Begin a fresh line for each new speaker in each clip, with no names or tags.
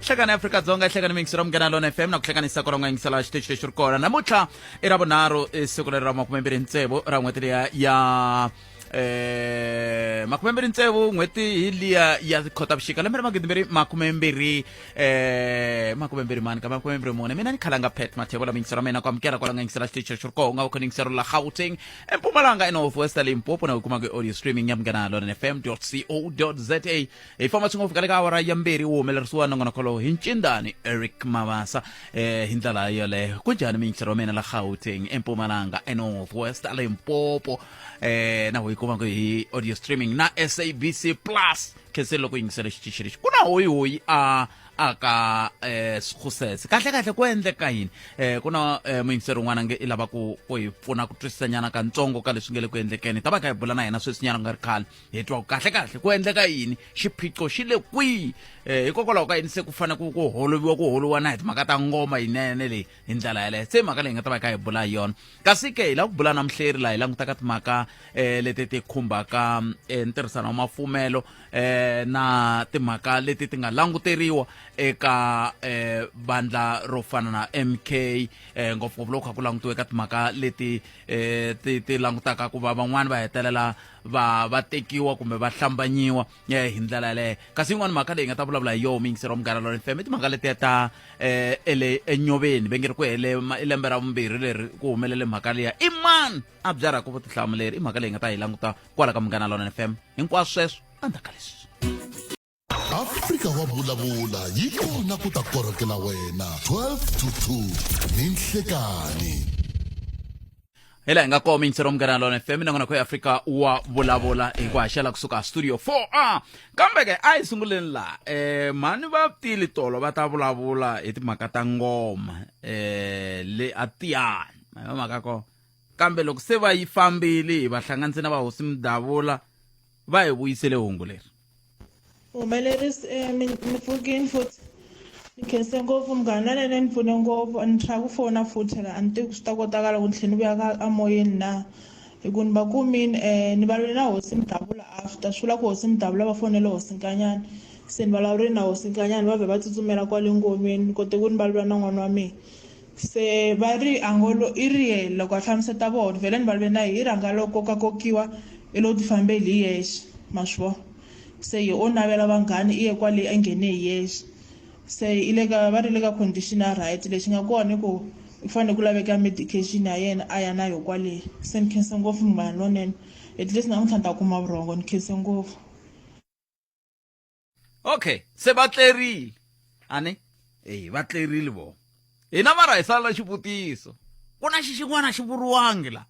Hlekani Afrika-Dzonga, hlekani miyingiselo Munghana Lona FM na ku hlekanisa kona nga yingisela xitichi lexi ri kona namuntlha i ra vunharhu, i siku leri ra 26 ra n'hweti liya ya 26, n'hweti hi liya ya Khotavuxika, lembe ra 2020 20 mani ka 24. Mina ni khalanga Pet Mathebo la miyingiselo mina ku amukela kwala nga yingisela xitichi lexi ri kona, u nga u kha yingiselo la Gauteng, eMpumalanga, eNorth West, Limpopo, na u kumaka audio streaming ya Munghana Lona FM co za. Hi famba swi ngopfu ka le ka awara ya 2 wu humelerisiwa nongonoko hi Ncindani Eric Mabasa hi ndlela yoleyo. Ku njhani miyingiselo wa mina la Gauteng, eMpumalanga, eNorth West, Limpopo, na hi kumaka hi audio streaming na SABC Plus? Khenseli loko yingisela xitichi lexi ku na hoyihoyi a aka swikhusese. Kahle kahle ku endleka yini? Ku na muyingiseri un'wana nge i lava ku hi pfuna ku twisisanyana kantsongo ka leswi nge le ku endlekeni. Ta va kha hi bula na yena sweswinyana ku nga ri khale, hi twa ku kahle kahle ku endleka yini, xiphiqo xi le kwihi, hikokwalaho ka yini se ku fanele ku holoviwa, ku holoviwa na hi timhaka ta ngoma yinene leyi hi ndlela yaleyo. Se mhaka leyi nga ta va hi kha hi bula hi yona. Kasi ke hi lava ku bula na muhleri laha hi langutaka timhaka leti ti khumbaka ntirhisano wa mafumelo na timhaka leti ti nga languteriwa eka vandla ro fana na MK, ngopfungopfu loko kha ku langutiwe ka timhaka leti ti langutaka ku va van'wani va hetelela va tekiwa kumbe va hlambanyiwa hi ndlela yaleyo. Kasi yin'wana mhaka leyi nga ta vulavula hi yoho miyingiseri wa Munghana Lona FM i timhaka letiya ta ele eNyoveni, va nge ri ku hele i lembe ra vumbirhi leri ku humelele mhaka liya. I mani a byarhaka vutihlamuleri? I mhaka leyi nga ta yi languta kwala ka Munghana Lona FM. Hinkwaswo sweswo endzhaku ka leswi.
Afrika wa vulavula yi kona ku ta korhokela wena 12 to 2 ninhlekani.
Hi laha hi nga kona miyingiseri wa Munghana Lona FM, nongonoko ya Afrika wa vulavula, hi ku haxela kusuka studio 4A. Kambe ke a hi sunguleni laha mhani va tili tolo va ta vulavula hi timhaka ta ngoma le a tiyani hi mhaka ko, kambe loko se va yi fambile hi va hlanganise na vahosi Mudavula, va hi vuyisele hungu leri.
Humelerisi mi mi pfukini futhi ni khense ngopfu munghana lonene, ni pfune ngopfu. A ni try ku fona futhi la, a ni tivi ku swi ta kotakala ku ni tlhela ni vuya ka amoyeni na, hi ku ni va kumini ni vulavule na hosi Mudavula after. Swi vula ku hosi Mudavula va fonele hosi Nkanyana, se ni vulavurile na hosi Nkanyana, va vhe va tsutsumela kwale ngomeni, ni kote ku ni vulavula na n'wana wa mina. Se va ri a ngo lo i ri ye loko a hlamuseta vona vhele ni vulavule na yehe, i ri a nga lo kokakokiwa, i lo tifambeli hi yexe, ma swi vona. Se ye o navela vanghani, i ye kwale a nghene hi yexe. Se i le ka, va ri le ka condition ya right. Lexi nga kona i ku i fanele ku laveka medication ya yena a ya na yo kwale. Se ni khense ngopfu munghana lonene, at least namuntlha ni ta kuma vurhongo, ni khense ngopfu.
Okay, se va tlerile ani e va tlerile vo hina, mara hi sala xivutiso, ku na xi xin'wana xi vuriwangi la,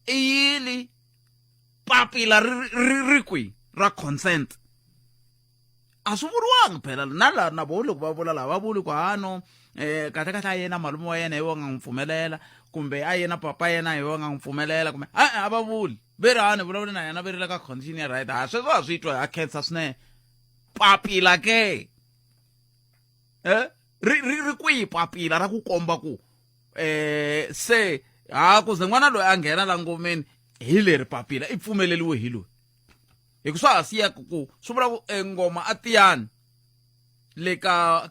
i yini papila ri kwi ra consent? A swi vuriwangi phela na la na vo loko va vula laha va vuli ku hano kahle kahle a yena malume wa yena hi wa nga n'wi pfumelela, kumbe a yena papa yena hi wa nga n'wi pfumelela, kumbe e-e a va vuli. Ve ri hani vulavule na yena, ve ri le ka condition ya right. Ha sweswo ha swi twa, ha khensa swinene. Papila ke ri kwihi papila ra ku komba ku se ha ku ze n'wana loyi a nghena la ngomeni hi leri papila i pfumeleliwe hi loyi? Hi ku swa ha siya ku swi vula ku ngoma a tiyani le ka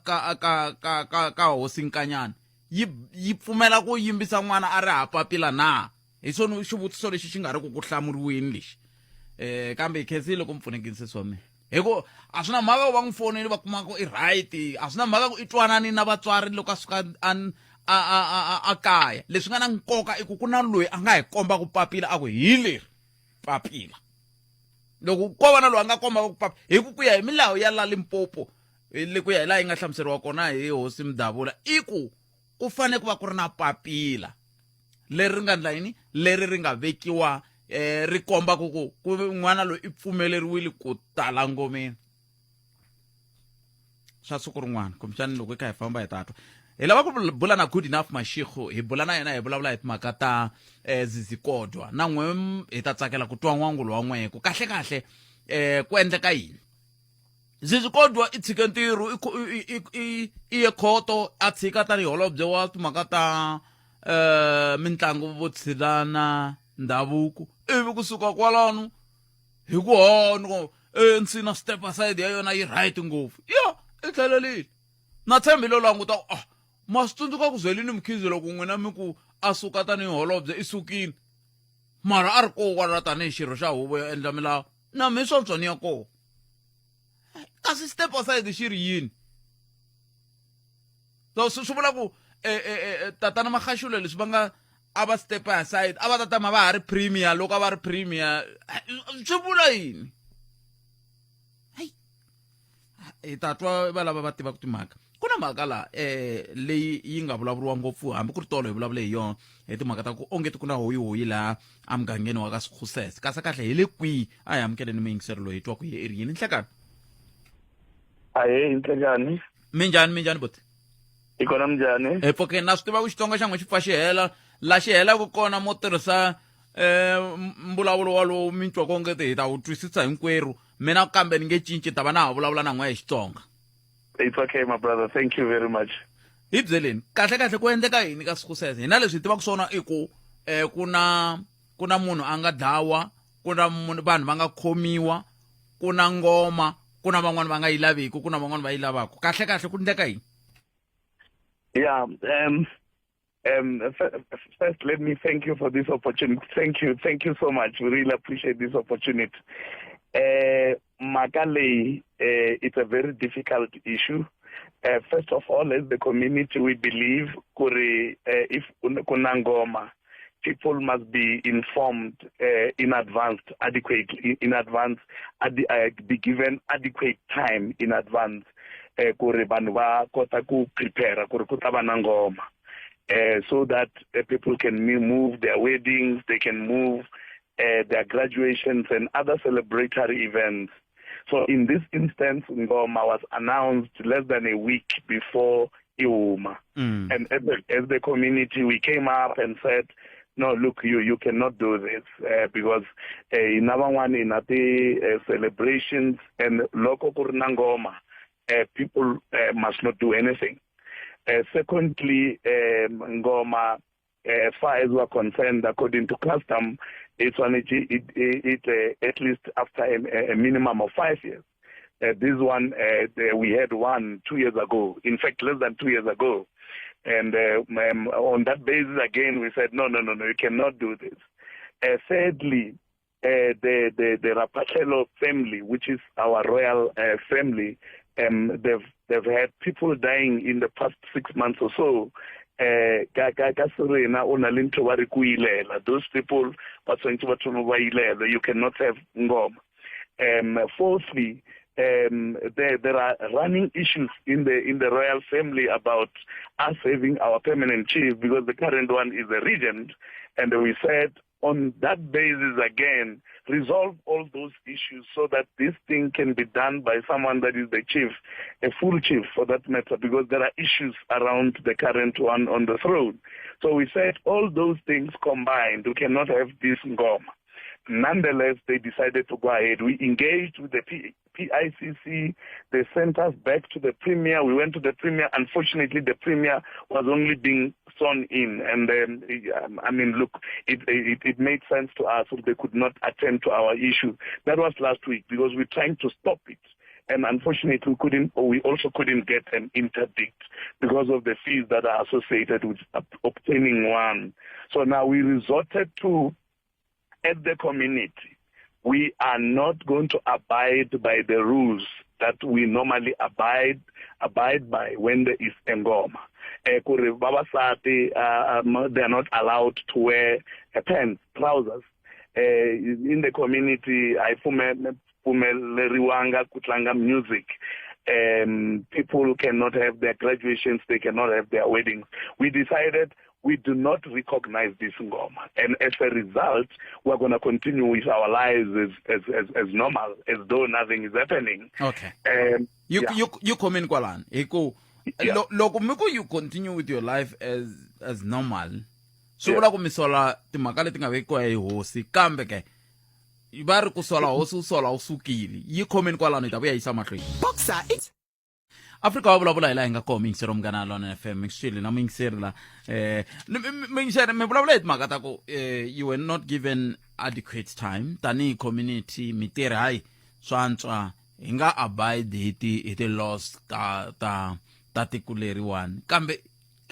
hosi Nkanyana yi pfumela ku yimbisa n'wana a ri ha papila na? Hi swona xivutiso lexi xi nga ri ku ku hlamuriweni lexi. Kambe hi khensile ku mi pfunekile sesi wa mina, hi ku a swi na mhaka ku va n'wi foneli va kuma ku i right, a swi na mhaka ku i twanani na vatswari loko a suka a a a a kaya. Leswi nga na nkoka i ku ku na loyi a nga hi komba ku papila, a ku hi leri papila. Loko ko va na loyi a nga kombaka ku papila, hi ku ku ya hi milawu ya la Limpopo, le ku ya hi laha yi nga hlamuseriwa kona hi hosi Mudavula, i ku ku fanele ku va ku ri na papila leri ri nga ndla yini, leri ri nga vekiwa ri komba ku n'wana loyi i pfumeleriwile ku tala ngomeni. Swa siku rin'wana kumbexani loko hi kha hi famba hi ta twa. Hi lava ku bula na Good Enough Mashego, hi bula na yena, hi vulavula hi timhaka ta Zizi Kodwa na n'we. Hi ta tsakela ku twa n'wangulo wa n'we ku kahle kahle ku endleka yini. Zizi Kodwa i tshike ntirho, i ye khoto, a tshika tanihi holobye wa timhaka ta mintlangu, vutshila na ndhavuko, ivi kusuka kwalano Hi ku ho ni ku ANC na step aside ya yona yi right ngopfu. Yo, i tlhelerile. Na tshembi lo languta ah ma swi tsundzuka ku Zwelini Mkhize loko n'wina mi ku a suka tanihi holobye i sukile. Mara a ri koho kwala tanihi xirho xa huvo yo endla milawu. Na mi swontswa ni ya koho. Kasi step aside xi ri yini? So swi vula ku eh, eh, eh, tatana Magashule leswi va nga a va step aside a va ta tama va ha ri premier loko a va ri premier swi vula yini hayi hi ta twa va lava va tivaka timhaka ku na mhaka la eh leyi yi nga vulavuriwa ngopfu hambi ku ri tolo hi vulavule hi yona hi timhaka ta ku onge ti ku na hoyihoyi laha emugangeni wa ka Sekgosese kasi kahle hi le kwihi a hi amukeleni muyingiseri loyi hi twa ku ye i ri yini nhlekani
Ahee, nhlekani.
Minjhani minjhani buti
I kona minjhani?
Hi pfukeni na swi tiva ku Xitsonga xa n'we xi pfa xi hela la xi helaka kona mo tirhisa um mbulavulo walowu mi twa konge hi ta wu twisisa hinkwerhu mina kambe ni nge cinci ta va na ha vulavula na n'we hi Xitsonga.
It's okay my brother, thank you very much.
Hi byeleni kahle kahle ku endleka yini ka Sekgosese hina leswi hi tivaka swona i ku um ku na ku na munhu a nga dlawa ku na vanhu va nga khomiwa ku na ngoma ku na van'wani va nga yi laviki ku na van'wani va yi lavaka kahle kahle ku endleka yini
Yeah. First, let me thank you for this opportunity. Thank you. Thank you so much. We really appreciate this opportunity. Mhaka leyi, it's a very difficult issue. First of all, as the community, we believe kuri if ku na ngoma, people must be informed in advance, adequately in advance, be given adequate time in advance kuri vanhu va kota ku prepare kuri ku ta va na ngoma. So that people can move their weddings, they can move their graduations and other celebratory events. So in this instance, Ngoma was announced less than a week before Iwuma. And as the community, we came up and said, no, look, you cannot do this because in van'wani na ti celebrations and loko ku ri na ngoma, people must not do anything. Secondly, Ngoma, as far as we're concerned, according to custom, it's at least after a minimum of 5 years. This one, we had one 2 years ago, in fact, less than 2 years ago. And on that basis, again, we said, no, no, no, no, you cannot do this. Thirdly, the Raphahlelo family, which is our royal family, they've had people dying in the past 6 months or so. Ka serena o na le ntho ba re ko ilela. Those people ba tshwanetse ba thome ba ilelwe. You cannot have ngoma. Fourthly, there are running issues in the royal family about us having our permanent chief, because the current one is a regent, and we said on that basis again, resolve all those issues so that this thing can be done by someone that is the chief, a full chief for that matter, because there are issues around the current one on the throne. So we said all those things combined, we cannot have this ngoma. Nonetheless, they decided to go ahead. We engaged with the PICC. They sent us back to the Premier. We went to the Premier. Unfortunately, the Premier was only being sworn in. And I mean, look, it made sense to us. They could not attend to our issue. That was last week because we're trying to stop it. And unfortunately, we couldn't, or we also couldn't get an interdict because of the fees that are associated with obtaining one. So now we resorted to, at the community, we are not going to abide by the rules that we normally abide by when there is ngoma. Kore babasati, they are not allowed to wear pants, trousers. In the community, I pfumeleriwanga ku tlanga music. People cannot have their graduations, they cannot have their weddings. We decided we do not recognize this ngoma. And as a result, we're going to continue with our lives as normal, as though nothing is happening.
Okay. You come in kwalano. Hi loko mi ku you continue with your life as normal, swi vula ku mi sola timhaka leti nga vekiwa hi hosi, kambe ke va ri ku sola hosi u sola u sukile. Yi khomeni kwalano hi ta vuya yisa mahlweni.
Boxer, it's
Afrika wa vulavula hi laha hi nga koho muyingiseri wa Munghana Lona FM mixile na muyingiseri la muyingiseri mi vulavula hi timhaka ta ku you were not given adequate time tanihi community mi tirhi hayi swa antswa hi nga abide hi ti hi ti laws ta ta ta tiko leriwani kambe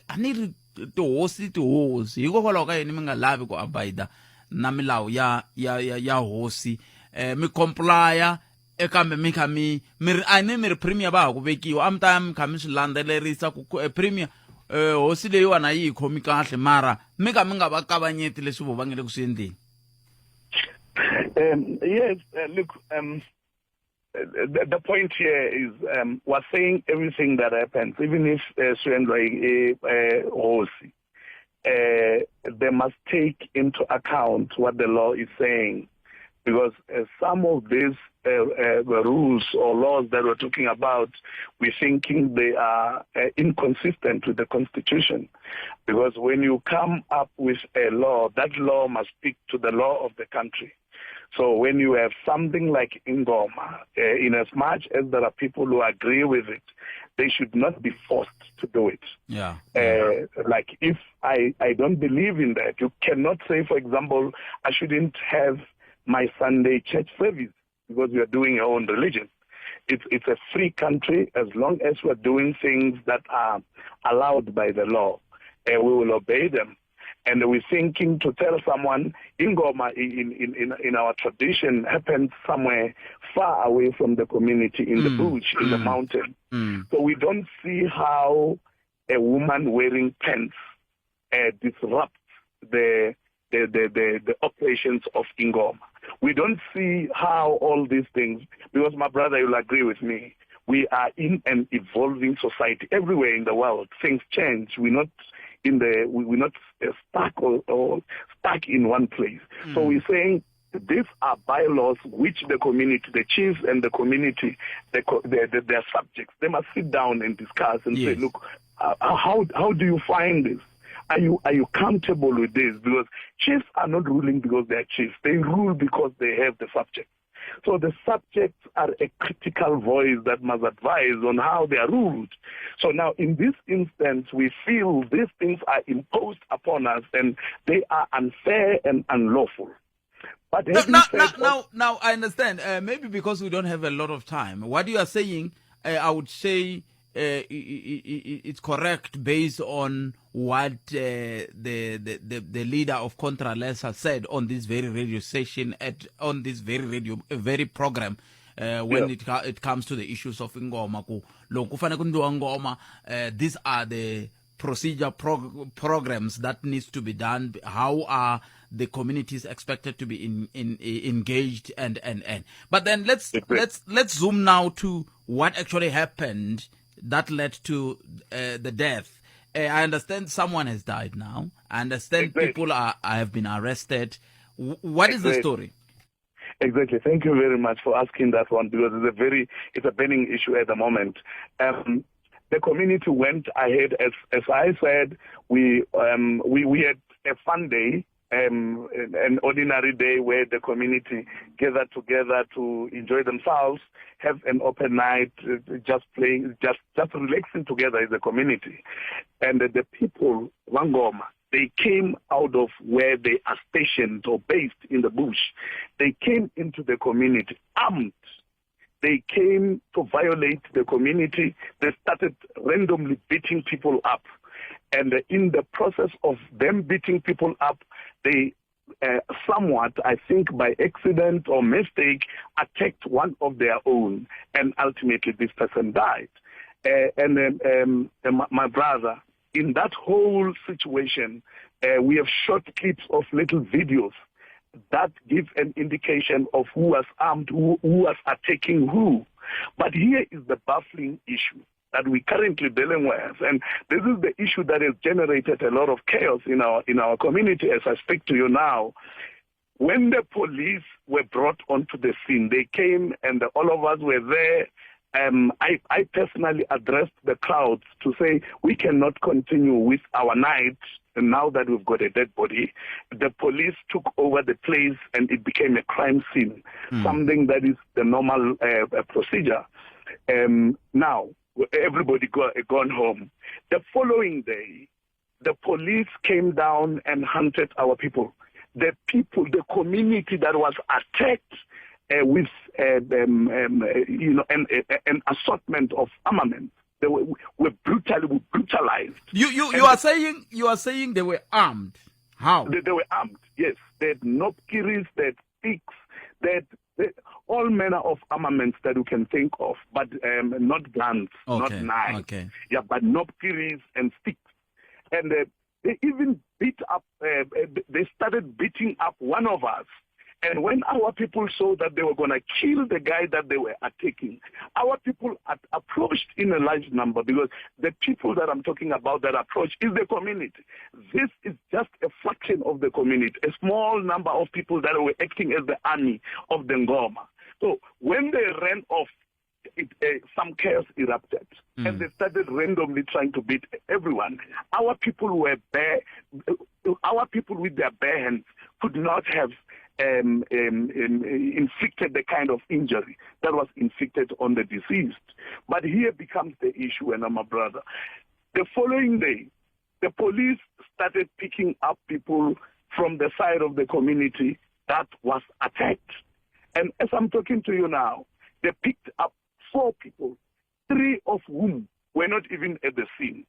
a ni ri tihosi tihosi hikokwalaho ka yini mi nga lavi ku abide na milawu ya ya ya, ya hosi mi complya kambe mi kha mi mi ri a ni mi ri premier va ha ku vekiwa a mi ta ya mi kha mi swi landzelerisa ku premier hosi leyiwani a yi hi khomi kahle mara mi ka mi nga va kavanyeti leswi vo va nge le ku swi endleni.
Yes, look, the point here is we're saying everything that happens, even if swi endliwa hi hosi, they must take into account what the law is saying, because some of these rules or laws that we're talking about, we're thinking they are inconsistent with the Constitution. Because when you come up with a law, that law must speak to the law of the country. So when you have something like Ingoma, in as much as there are people who agree with it, they should not be forced to do it. Like if I don't believe in that, you cannot say, for example, I shouldn't have my Sunday church service because you are doing your own religion. It's a free country. As long as we're doing things that are allowed by the law, we will obey them. And we're thinking to tell someone, Ingoma in our tradition happens somewhere far away from the community, in the bush, in the mountain. So we don't see how a woman wearing pants disrupts the operations of Ingoma. We don't see how all these things, because my brother, you'll agree with me, we are in an evolving society. Everywhere in the world, things change. We're not in the we're not stuck or stuck in one place. So we're saying these are bylaws which the community, the chiefs and the community, their subjects, they must sit down and discuss and say, look, how do you find this? Are you comfortable with this? Because chiefs are not ruling because they are chiefs. They rule because they have the subject. So the subjects are a critical voice that must advise on how they are ruled. So now in this instance, we feel these things are imposed upon us and they are unfair and unlawful. But
now I understand. Maybe because we don't have a lot of time. What you are saying, I would say it's correct based on what the leader of Contralesa said on this very radio station, on this very radio, very program, when it comes to the issues of Ingoma. Ku loko ku fanele ku endliwa ngoma, these are the procedure programs that needs to be done. How are the communities expected to be engaged and. But then let's zoom now to what actually happened that led to the death. I understand someone has died now. I understand people have been arrested. What is the story?
Exactly. Thank you very much for asking that one, because it's a burning issue at the moment. The community went ahead, as I said, we had a fun day, an ordinary day where the community gathered together to enjoy themselves, have an open night, just playing, just relaxing together as a community. And the people, Wangoma, they came out of where they are stationed or based in the bush. They came into the community armed. They came to violate the community. They started randomly beating people up. And in the process of them beating people up, they somewhat, I think by accident or mistake, attacked one of their own. And ultimately, this person died. My brother, in that whole situation, we have short clips of little videos that give an indication of who was armed, who was attacking who. But here is the baffling issue that we're currently dealing with. And this is the issue that has generated a lot of chaos in our community as I speak to you now. When the police were brought onto the scene, they came and all of us were there. I personally addressed the crowds to say we cannot continue with our night now that we've got a dead body. The police took over the place and it became a crime scene, something that is the normal procedure. Now, Everybody gone home. The following day, the police came down and hunted our people. The people, the community that was attacked with an assortment of armaments. They were brutally brutalized.
You are saying they were armed. How?
They were armed, yes. They had knobkerries, they had sticks, they had all manner of armaments that you can think of, but not guns, not knives. Yeah, but knobkerries and sticks. And they even beat up, they started beating up one of us. And when our people saw that they were going to kill the guy that they were attacking, our people approached in a large number, because the people that I'm talking about that approach is the community. This is just a fraction of the community, a small number of people that were acting as the army of the Ngoma. So when they ran off, some chaos erupted, and they started randomly trying to beat everyone. Our people were bare. Our people with their bare hands could not have inflicted the kind of injury that was inflicted on the deceased. But here becomes the issue, and I'm a brother. The following day, the police started picking up people from the side of the community that was attacked. And as I'm talking to you now, they picked up 4 people, 3 of whom were not even at the scene.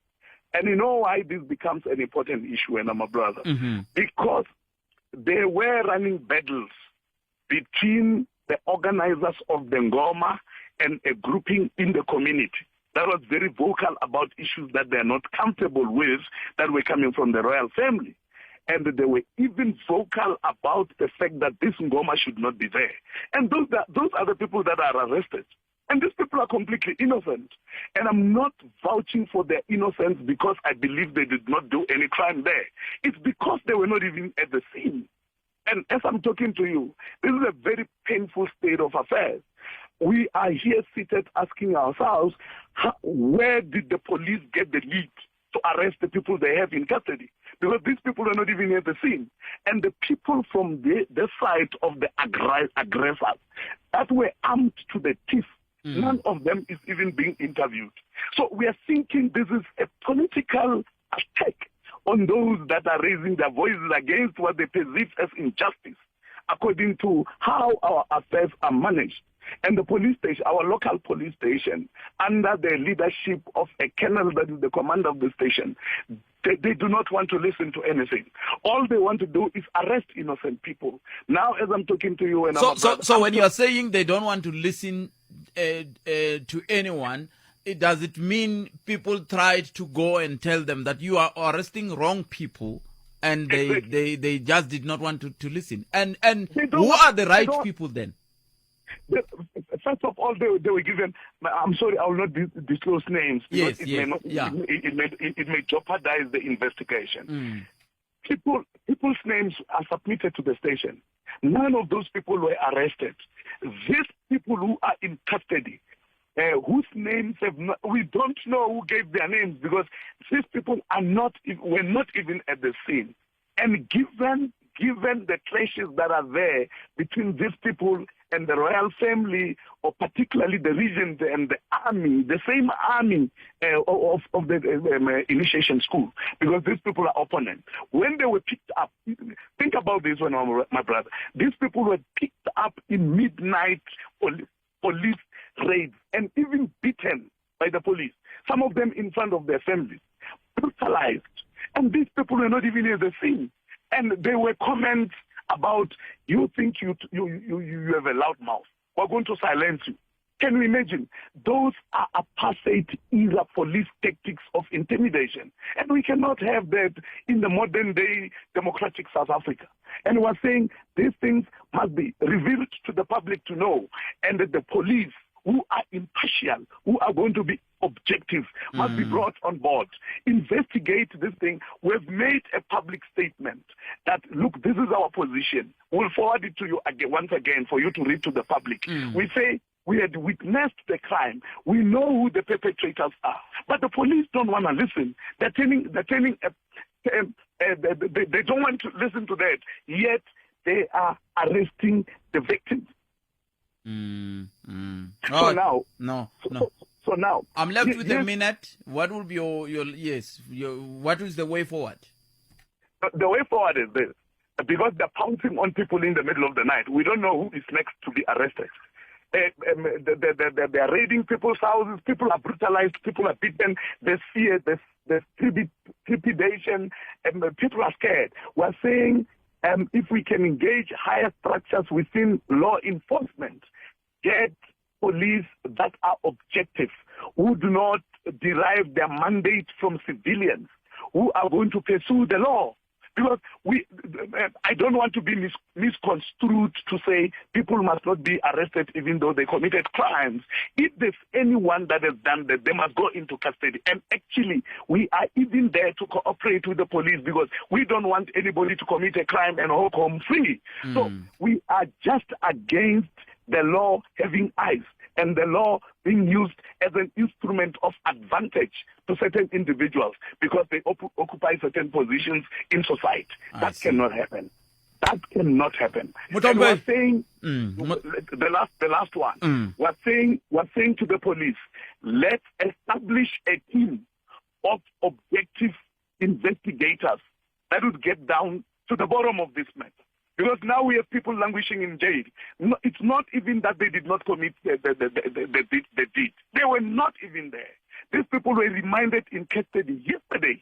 And you know why this becomes an important issue, and I'm a brother?
Mm-hmm.
Because they were running battles between the organizers of the Ngoma and a grouping in the community that was very vocal about issues that they're not comfortable with that were coming from the royal family. And they were even vocal about the fact that this Ngoma should not be there. And those are the people that are arrested. And these people are completely innocent. And I'm not vouching for their innocence because I believe they did not do any crime there. It's because they were not even at the scene. And as I'm talking to you, this is a very painful state of affairs. We are here seated asking ourselves, where did the police get the lead to arrest the people they have in custody? Because these people are not even at the scene. And the people from the side of the aggressors that were armed to the teeth, none of them is even being interviewed. So we are thinking this is a political attack on those that are raising their voices against what they perceive as injustice, according to how our affairs are managed. And the police station, our local police station, under the leadership of a colonel that is the commander of the station, they do not want to listen to anything. All they want to do is arrest innocent people. Now, as I'm talking to you, and
so when you are saying they don't want to listen to anyone, does it mean people tried to go and tell them that you are arresting wrong people, and they just did not want to listen? And who are the right people then?
First of all, they were given. I'm sorry, I will not disclose names because it may jeopardize the investigation. People's names are submitted to the station. None of those people were arrested. These people who are in custody, whose names have not, we don't know who gave their names, because these people are not were not even at the scene. And given the clashes that are there between these people and the royal family, or particularly the regent and the army, the same army of the initiation school, because these people are opponents. When they were picked up, think about this one, my brother. These people were picked up in midnight police raids and even beaten by the police, some of them in front of their families, brutalized. And these people were not even in the scene. And there were comments about, you think you have a loud mouth. We're going to silence you. Can you imagine? Those are apartheid era police tactics of intimidation. And we cannot have that in the modern day democratic South Africa. And we're saying these things must be revealed to the public to know. And that the police, who are impartial, who are going to be objective, must be brought on board. Investigate this thing. We've made a public statement that, look, this is our position. We'll forward it to you again, once again, for you to read to the public. We say we had witnessed the crime. We know who the perpetrators are. But the police don't want to listen. They don't want to listen to that. Yet they are arresting the victims. So So now
I'm left with a minute. What will be your yes your, what is the way forward?
The way forward is this. Because they're pouncing on people in the middle of the night. We don't know who is next to be arrested. They are raiding people's houses. People are brutalized. People are beaten. There's fear. There's trepidation. And people are scared. We're saying if we can engage higher structures within law enforcement, get police that are objective, who do not derive their mandate from civilians, who are going to pursue the law. Because I don't want to be misconstrued to say people must not be arrested even though they committed crimes. If there's anyone that has done that, they must go into custody. And actually, we are even there to cooperate with the police because we don't want anybody to commit a crime and walk home free. So we are just against the law having eyes and the law being used as an instrument of advantage to certain individuals because they occupy certain positions in society. That cannot happen. That cannot happen. And we're saying, the last one, we're saying to the police, let's establish a team of objective investigators that would get down to the bottom of this matter. Because now we have people languishing in jail. No, it's not even that they did not commit the deed. They were not even there. These people were reminded in custody yesterday.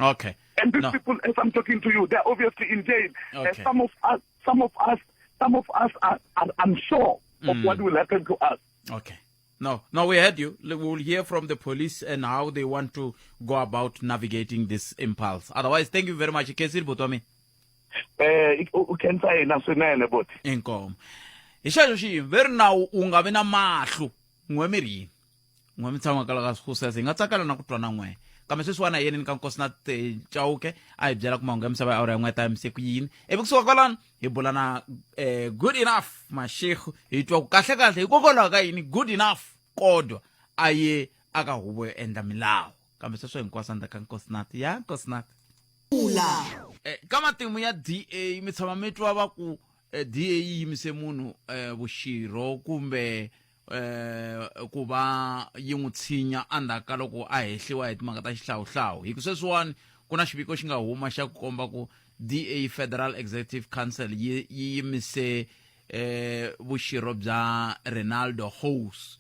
Okay.
And these people, as I'm talking to you, they're obviously in jail.
Okay.
Some of us are unsure of what will happen to us.
Okay. No, we heard you. We will hear from the police and how they want to go about navigating this impulse. Otherwise, thank you very much. Kesir Botomi.
U khensa yena swinene boti.
Inkomo hi xexo xiyimo ve ri nawu wu nga vi na mahlo n'we mi ri yini n'we mi tshama kala ka swihusese hi nga tsakela na ku twa na n'we kambe sweswiwani a yeneni ka nkosi na Chauke a hi byela ku mahungu ya misava ya awara ya n'we ta yimise ku yini ivi kusuka kwalano hi bula na Good Enough Mashego hi twa ku kahle kahle hikokwalaho ka yini Good Enough kodwa a ye aka huvo yo endla milawu kambe sweswo hinkwaswo endzhaku ka Nkosinati ya Nkosinati. Ka matimu ya DA mi tshama mi twa va ku DA yi yimise munhu vuxirho kumbe ku va yi n'wi tshinya endzhaku ka loko a hehliwa hi timhaka ta xihlawuhlawu hi ku sweswiwani ku na xiviko xi nga huma xa ku komba ku DA Federal Executive Council yi yimise vuxirho bya Renaldo Gous.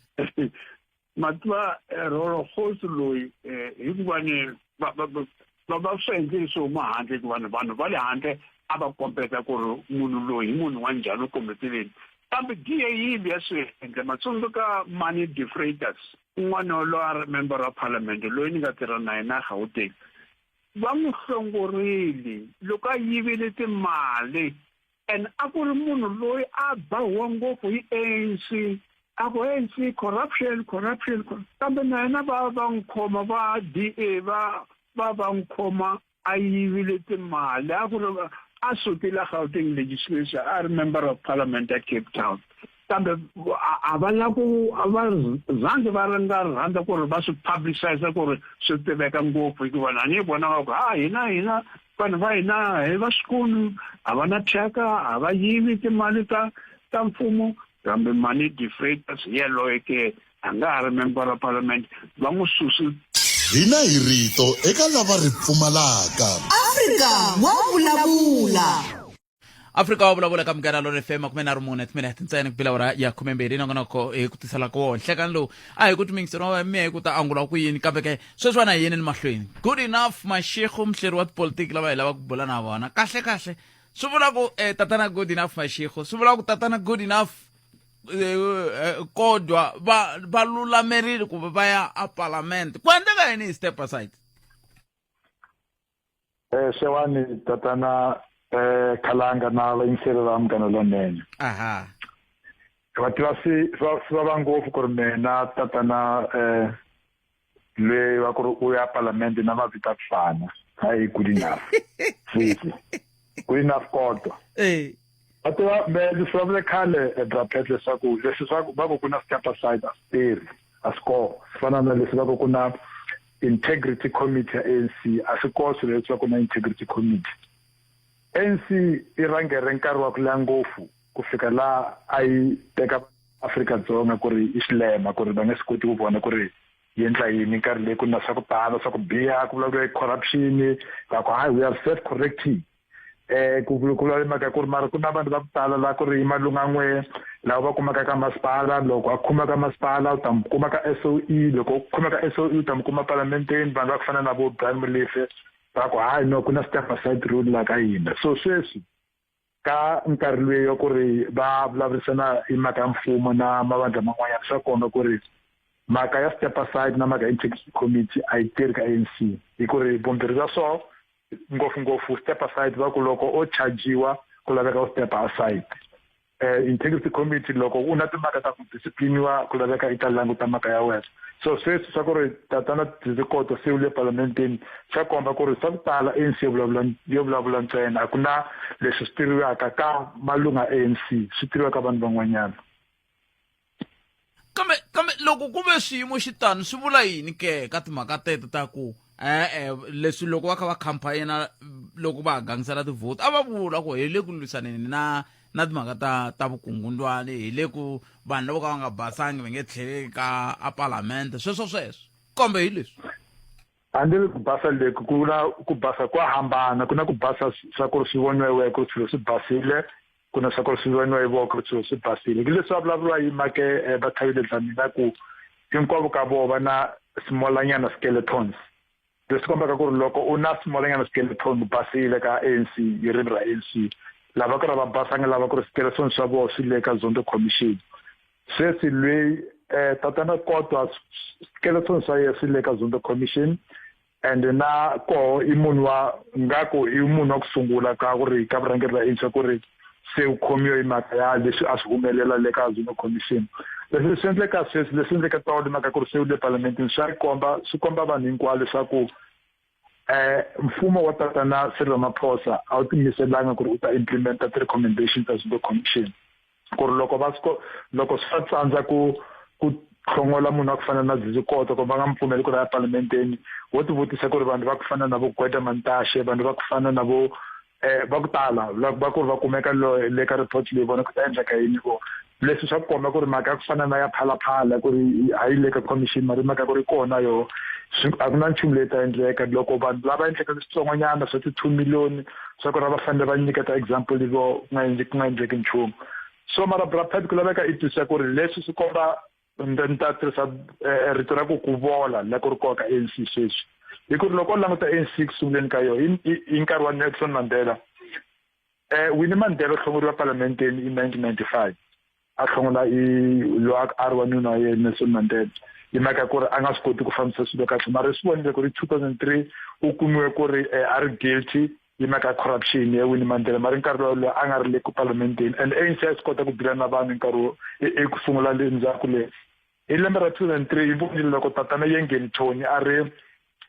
Mativa Rolo Gous loyi hikuva ni va swi endlile swi huma handle hikuva ni vanhu va le handle a va kombeta ku ri munhu loyi hi munhu wa njhani u kombeteleni kambe DA yi vuya swi endla matsundzuka Mani de Freitas un'wana loyi a ri member wa parliament loyi ni nga tirha na yena Gauteng va n'wi hlongorile loko a yivile timali and a ku ri munhu loyi a bahiwa ngopfu hi ANC a ku ANC corruption corruption kambe na yena va va n'wi khoma va DA va va va n'wi khoma a yivile timali a ku ri a sukile Gauteng legislature a ri member of parliament ya Cape Town kambe a va la ku a va zangi va ri nga rhandza ku ri va swi publicize ku ri swi tiveka ngopfu hikuva na ni vona va ku ha hina vanhu va hina hi va swikulu a va na thyaka a va yivi timali ta mfumo kambe Mani de Freitas yaloye ke a nga ha ri member wa parliament va n'wi susi.
Hina hi rito eka lava ri pfumalaka.
Afrika wa vulavula.
Afrika wa vulavula ka Munghana Lonene FM 34 timinete ntsena ku bila awara ya 12 nongonoko hi ku tisela ku wona nhlekani lowu a hi ku timingiselo wa miya hi ku ta angula ku yini kambe ke sweswiwani a hi yeni ni mahlweni Good Enough Mashego muhleri wa tipolitiki lava hi lava ku bula na vona kahle kahle swi vula ku tatana Good Enough Mashego swi vula ku tatana Good Enough kodwa va va lulamerile ku va ya a parliament ku endleka yini hi step aside?
Xewani tatana Khalanga na vayingiseri va Munghana Lonene.
Aha.
Va tiva swi swi vava ngopfu ku ri mina tatana loyi va ku ri u ya palamende na mavito a ku fana hayi Good Enough sisi Good Enough kodwa va tiva me ndzi swi vulavule khale Brapet leswaku leswi swa va ku ku na step aside a swi tirhi a swi kona swi fana na leswi va ku ku na Integrity Committee ya ANC a swi kona swilo leswi va ku na Integrity Committee. ANC i rhangere nkarhi wa ku leha ngopfu ku fika laha a yi teka Afrika-Dzonga ku ri i xilema ku ri va nge swi koti ku vona ku ri yi endla yini nkarhi leyi ku na swa ku tala swa ku biha ku vulavuriwa hi corruption va ku hayi we are self correcting eh ku ku vulavula mhaka ku ri mara ku na vanhu va ku tala la ku ri malunga n'we lava va kumaka ka masipala loko a khuma ka masipala u ta mi kuma ka SOE loko u khuma ka SOE u ta mi kuma palamenteni vanhu va ku fana na vo Brian Molefe va ku hayi no ku na step aside rule la ka hina so sweswi ka nkarhi loyi wa ku ri va vulavurisana hi mhaka ya mfumo na mavandla man'wanyana swa komba ku ri mhaka ya step aside na mhaka ya integrity committee a yi tirhi ka ANC hi ku ri vumbirhi bya swoho ngopfungopfu step aside va ku loko o chajiwa ku laveka u step aside eh integrity committee loko u na timhaka ta ku discipliniwa ku laveka i ta languta mhaka ya wena so sweswi swa ku ri tatana Dzizikoto se u le palamenteni swa komba ku ri swa ku tala ANC yo vulavula yo vulavula ntsena a ku na leswi swi tiviwaka ka malunga ANC swi tiviwa ka vanhu van'wanyana
kambe kambe loko ku ve xiyimo xi tano swi vula yini ke ka timhaka teto ta ku e-e leswi loko va kha va khampayina loko va ha gangisela tivhoti a va vula ku hi le ku lwisaneni na na timhaka ta ta vukungundwani hi le ku vanhu lavo ka va nga basangi va nge tlheleli ka a palamende sweswo sweswo kambe hi leswi
hambi ku basa leku ku na ku basa ku hambana ku na ku basa swa ku ri swi voniwe ku ri swilo swi basile ku na swa ku ri swi voniwa hi voko swilo swi basile hi leswi va vulavuriwa hi make eh, va thavile dlamini ku hinkwavo ka vona va na smallanyana skeletons leswi kombaka ku ri loko u na smallanyana skeleton u basile ka ANC hi ririmi ra ANC lava ku ri va basanga lava ku ri skeleton swa vona swi le ka Zondo Commission sweswi loyi eh, tatana Kodwa skeleton swa yena swi le ka Zondo Commission and na koho i munhu wa ngaku i munhu wa ku sungula ka ku ri ka vurhangeri bya ANC ku ri se u khomiwe hi mhaka ya leswi a swi humelela le ka Zondo Commission leswi swi endleka sweswi leswi endleka tolo mhaka ku ri se u le palamenteni swa komba swi komba vanhu hinkwavo leswaku eh mfumo wa tatana Cyril Ramaphosa a wu tiyimiselanga ku ri u ta implementa ti-recommendation ta Zondo Commission ku ri loko va loko swi va tsandza ku ku hlongola munhu wa ku fana na Zizikotho kumbe va nga mi pfumeli ku ri a palamenteni wo tivutisa ku ri vanhu va ku fana na vo Gwede Mantashe vanhu va ku fana na vo eh va ku tala va ku ri va kumeka le ka report leyi vona ku ta endleka yini vo leswi swa ku komba ku ri mhaka ya ku fana na ya phalaphala ku ri a yi le ka commission mara mhaka ku ri kona yo a ku na nchumu leyi ta endleka loko vanhu lava endleka leswitsongonyana swa ti-two million swa ku ri va fanele va nyiketa example vo ku nga endleki ku nga endleki nchumu so mara brapet ku laveka i twisisa ku ri leswi swi komba ni ta tirhisa eh, rito ra ku ku vola la ku ri koka ANC sweswi hi ku ri loko u languta ANC ku sunguleni ka yona hi nkarhi wa Nelson Mandela eh Winnie Mandela u hlongoriwa palamenteni hi 1995 a hlongola i loyi a ri wanuna wa yena Nelson Mandela hi mhaka ku ri a nga swi koti ku fambisa swilo kahle mara swi vonile ku ri 2003 u kumiwe ku ri eh, a ri guilty hi mhaka ya corruption ya Winnie Mandela mara nkarhi lowu loyi a nga ri le ku palamenteni and ANC a swi kota ku dila na vanhu nkarhi eku sungula le ndzhaku le hi lembe ra 2003 yi vonile loko tatana Yengeni Tony a ri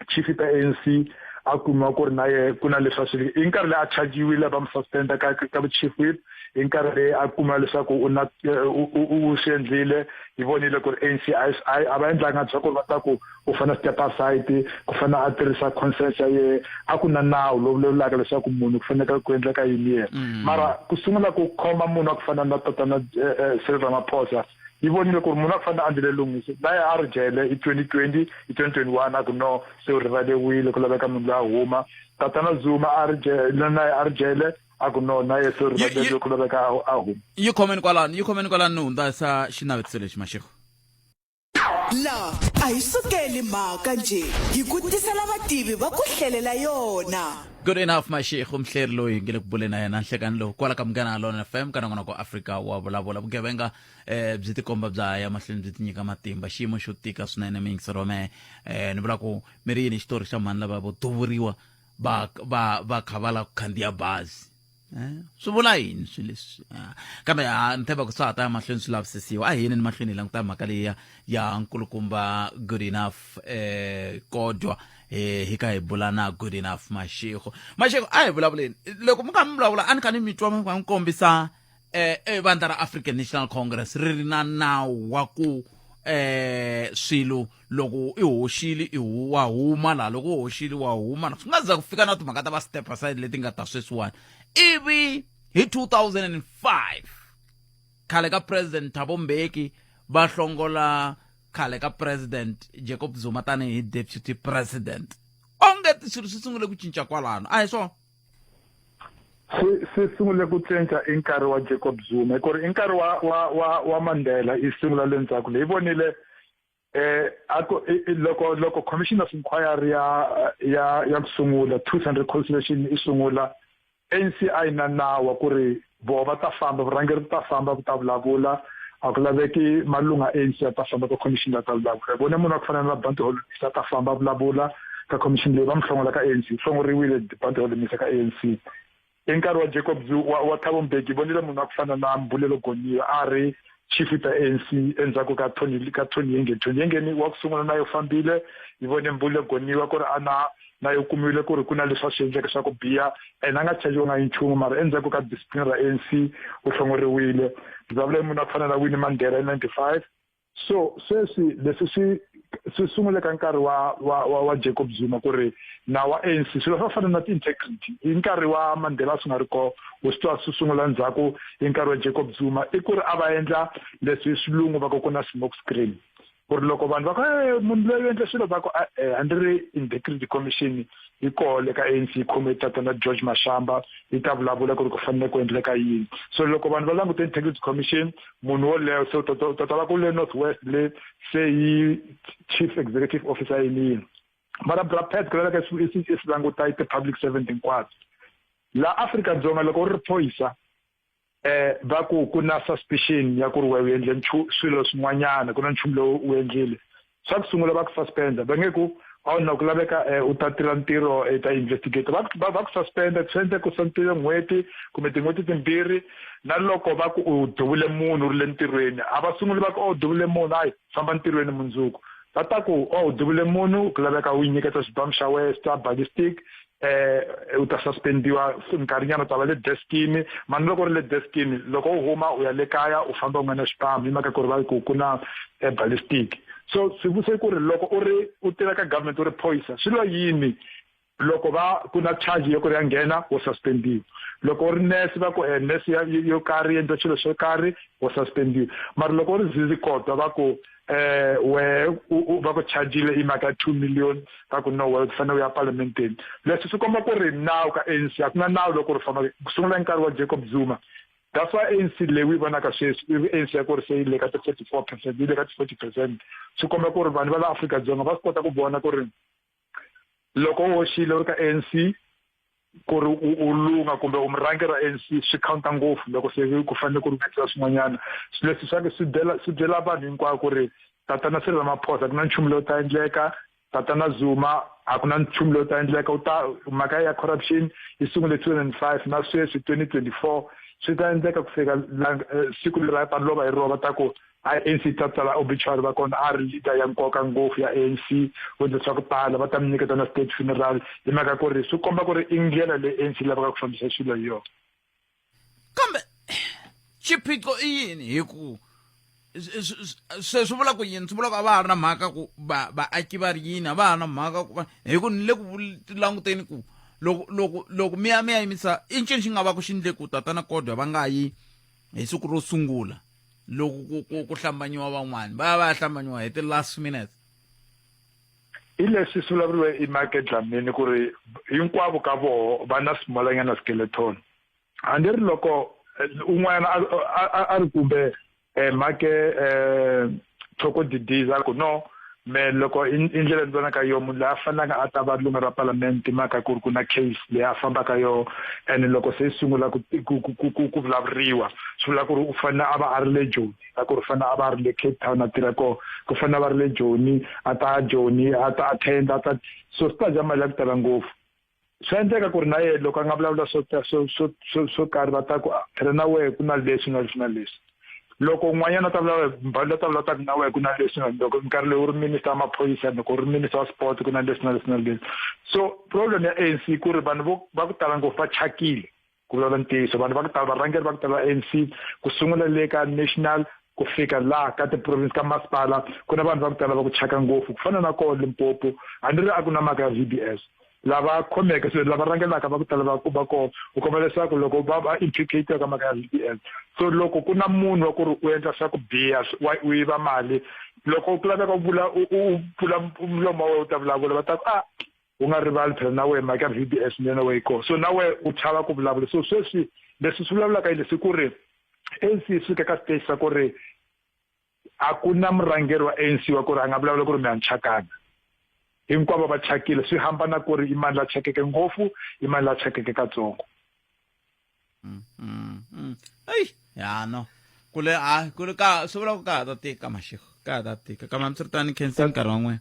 chief ta ANC a kumiwa ku ri na ye ku na leswi a swi hi nkarhi leyi a chajiwile va mu suspenda ka ka chief whip hi nkarhi leyi a kumiwa leswaku u na u swi endlile hi vonile ku ri ANC a va endlanga bya ku ri va ta ku u fanele step aside ku fanele a tirhisa consent ya yehe a ku na nawu lowu vulavulaka leswaku munhu ku fanele ku endleka yini yena mm. mara ku sungula ku khoma munhu a ku fana na tatana eh, eh, Cyril Ramaphosa yi vonile ku ri munhu a ku fanele a ndlele lunghisi na ye a ri jele hi 2020 hi 2021 a ku no se u rivalewile ku laveka munhu loyi a huma tatana Zuma a ri jele na ye a ri jele a ku no na ye se u rivalewile ku laveka a huma
yi khomeni kwalano yi khomeni kwalano ni hundzasa xinavetiso lexi mashego
La a hi sukeli mhaka njhe hi ku tisela vativi va ku hlelela yona.
Good enough Mashego mhleri loyi hi nge le ku buleni na yena nhlekani lowu kwala ka Munghana Lona FM ka nongonoko Afrika wa vulavula vugevenga eh byi tikomba bya ya mahlweni byi tinyika matimba xiyimo xo tika swinene miyingisero wa mehe eh ni vula ku mi ri yini xitori xa mhani lava vo duvuriwa va va va kha va lava ku khandziya bazi Eh, swi vula yini swilo leswi ah, kambe ah, ni tshemba ku swa ha ta ya mahlweni swi lavisisiwa a hi yeni ni mahlweni hi languta mhaka leyi ya ya nkulukumba good enough eh kodwa eh hi ka hi bula na good enough mashego mashego a hi vulavuleni loko mi kha mi vulavula a ni kha ni mi twa mi kha mi kombisa eh eh vandla ra African National Congress ri ri na nawu wa ku eh swilo loko i hoxile i wa huma laha loko u hoxile wa huma swi nga za ku fika na timhaka ta va step aside leti nga ta sweswiwani ivi hi 2005 Khale ka President Thabo Mbeki va hlongola khale ka President Jacob Zuma tanihi Deputy President. Onge swilo swi sungule ku cinca kwalano, a hi swona?
Swi sungule ku cinca i nkarhi wa Jacob Zuma, hi ku ri i nkarhi wa Mandela i sungula le ndzhaku leyi vonile a ku loko Commission of Inquiry ya ku sungula Truth and Reconciliation i sungula, ANC a yi na nawu wa ku ri voho va ta famba, vurhangeri byi ta famba ku ta vulavula, a ku laveki malunga ANC ya ta famba ka commission la ta vulavula. Hi vone munhu wa ku fana na Bantu Holomisa ta famba vulavula ka commission leyi va mi hlongola ka ANC, hlongoriwile Bantu Holomisa ka ANC. I nkarhi wa Jacob wa Thabo Mbeki, vonile munhu wa ku fana na Mbulelo Goniwe a ri chief ta ANC endzhaku ka Tony Yengeni. Tony Yengeni wa ku sungula na yo fambile, hi vone Mbulelo Goniwe ku ri a na yo kumiwile ku ri ku na leswi a swi endleke swa ku biha, ene a nga chajiwanga hi nchumu, mara endzhaku ka discipline ra ANC u hlongoriwile. Vulavula hi munhu wa ku fana na Winnie Mandela hi 95. So sweswi leswi swi sungule ka nkarhi wa Jacob Zuma ku ri na wa ANC swilo swa fana na ti-integrity hi nkarhi wa Mandela swi nga ri kona, u swi twa swi sungula ndzhaku hi nkarhi wa Jacob Zuma, i ku ri a va endla leswi hi xilungu va ku ku na smoke screen, ku ri loko vanhu va ku e munhu loyi u endle swilo va ku e a ndzi ri Integrity Commission yi koho le ka ANC yi khome tatana George Mashamba yi ta vulavula ku ri ku fanele ku endleka yini. So loko vanhu va langute Integrity Commission, munhu woleyo se u ta va ku le North West le se yi Chief Executive Officer yini yini, mara Bra Pat ku laveka i swi languta i ti-public servant hinkwato la Afrika-Dzonga. Loko u ri phorisa, va ku ku na suspicion ya ku ri wena u endle swilo swin'wanyana, ku na nchumu lowu u endlile, swa ku sungula va ku suspenda. Va nge ku a wu na ku laveka u ta tirha ntirho i ta investigate, va ku suspenda, swi endleka ku suspendiwe n'hweti kumbe tin'hweti timbirhi. Na loko va ku u duvule munhu u ri le ntirhweni, a va sunguli va ku o duvule munhu, hayi, famba ntirhweni mundzuku. Va ta ku o duvule munhu, ku laveka u nyiketa xibamu xa wena xa ballistic, u ta suspendiwa nkarhinyana, u ta va le deskini. Mani loko u ri le deskini, loko u huma u ya le kaya, u famba u nga na xibamu, hi mhaka ku ri va ku ku na ballistic. So swivutiso i ku ri loko u ri u tirha ka government, u ri phorisa, swi lo yini loko va ku na charge yo ku ri ya nghena, wo suspendiwa? Loko u ri nurse, va ku nurse ya yo karhi endla xilo xo karhi, wo suspendiwa. Mara loko u ri Zizi Kodwa, va ku we va ku chargile i mhaka ya 2 million, va ku no, we u fanele u ya parliamenteni. Leswi swi komba ku ri nawu ka ANC a ku na nawu loko ri famba ku sungula nkarhi wa Jacob Zuma. That's why ANC leyi u yi vonaka sweswi i ANC ya ku ri se yi le ka ti-44%, yi le ka ti-40%. Swi komba ku ri vanhu va la Afrika-Dzonga va swi kota ku vona ku ri loko u hoxile u ri ka ANC, ku ri u lunga kumbe u murhangeri wa ANC, swi counta ngopfu loko se ku fanele ku ri swin'wanyana. Swilo leswi swa swi byela vanhu hinkwavo ku ri tatana Cyril Ramaphosa ku na nchumu lowu ta endleka, tatana Zuma a ku na nchumu lowu ta endleka. U ta mhaka ya corruption yi sungule 2005, na sweswi 2024 swi ta endleka ku fika siku leri a ta lova hi rona, va ta ku ANC ta tsala obituary, va kona a ri leader ya nkoka ngopfu ya ANC, u endle swa ku tala, va ta mi nyiketa na state funeral, hi mhaka ku ri swi komba ku ri i ndlela leyi ANC lavaka ku fambisa swilo hi yona.
Kambe xiphiqo i yini? Hi ku se swi vula ku yini? Swi vula ku a va ha ri na mhaka ku va vaaki va ri yini, a va ha ri na mhaka ku hi ku ni le ku languteni ku loko mi ya yimisa i ncini xi nga va ku xi ndle ku tatana Kodwa va nga yi hi siku ro sungula loko ku hlambanyiwa van'wani, va ya va ya hlambanyiwa hi ti-last minutes?
Hi leswi swi vulavuriwe i Make Dlamini ku ri hinkwavo ka voho va na smallanyana skeleton. Hambi ri loko un'wana a ri kumbe Make Thoko Didiza a ku no me loko i ndlela ni vonaka yo munhu loyi a fanelanga a ta va lunga ra palamende, mhaka ku ri ku na case leyi a fambaka yo, and loko se yi sungula ku vulavuriwa, swi vula ku ri u fanele a va a ri le Joni, a ku ri fanele a va a ri le Cape Town a tirha kona, ku fanele a va ri le Joni, a ta Joni a ta attend, a ta, so swi ta dya mali ya ku tala ngopfu. Swa endleka ku ri na yena loko a nga vulavula swo karhi, va ta ku phela na wehe ku na leswi na leswi na leswi. Loko un'wanyana a ta vulavula, Mbali ta vulavula, ta ku na wehe ku na leswi na loko nkarhi lowu u ri minister wa maphorisa, loko u ri minister wa sport, ku na leswi na leswi na leswi. So problem ya ANC ku ri vanhu vo va ku tala ngopfu va chakile, ku vulavula ntiyiso. Vanhu va ku tala, varhangeri va ku tala va ANC, ku sungula le ka national ku fika laha ka ti-province, ka masipala, ku na vanhu va ku tala va ku chaka ngopfu, ku fana na koho Limpopo. Hambi ri a ku na mhaka ya VBS. Lava khomeke so lava rhangelaka va ku tala va va kona u kuma leswaku loko va va implicate ka mhaka ya V_D_S so loko ku na munhu wa ku ri u endla swa ku biha wa u yiva mali loko ku laveka u vula u u pfula mulomo wa wena u ta vulavula va ta ku a u nga rivali phela na wena mhaka ya V_D_S na wena yi kona so na wena u chava ku vulavula so sweswi leswi swi vulavulaka hi leswi ku ri A_N_C yi fika ka stage xa ku ri a ku na murhangeri wa ANC wa ku ri a nga vulavula ku ri mi a ni chakanga hinkwavo va chakile swi hambana ku ri i mani la chakeke ngopfu i mani la chakeke katsongo
mm, mm, mm. eyi ya no kule a kule ka swi vula ku ka ha ta tika mashiko ka ha ta tika kambe hambiswiritano khensa nkarhi wa n'wina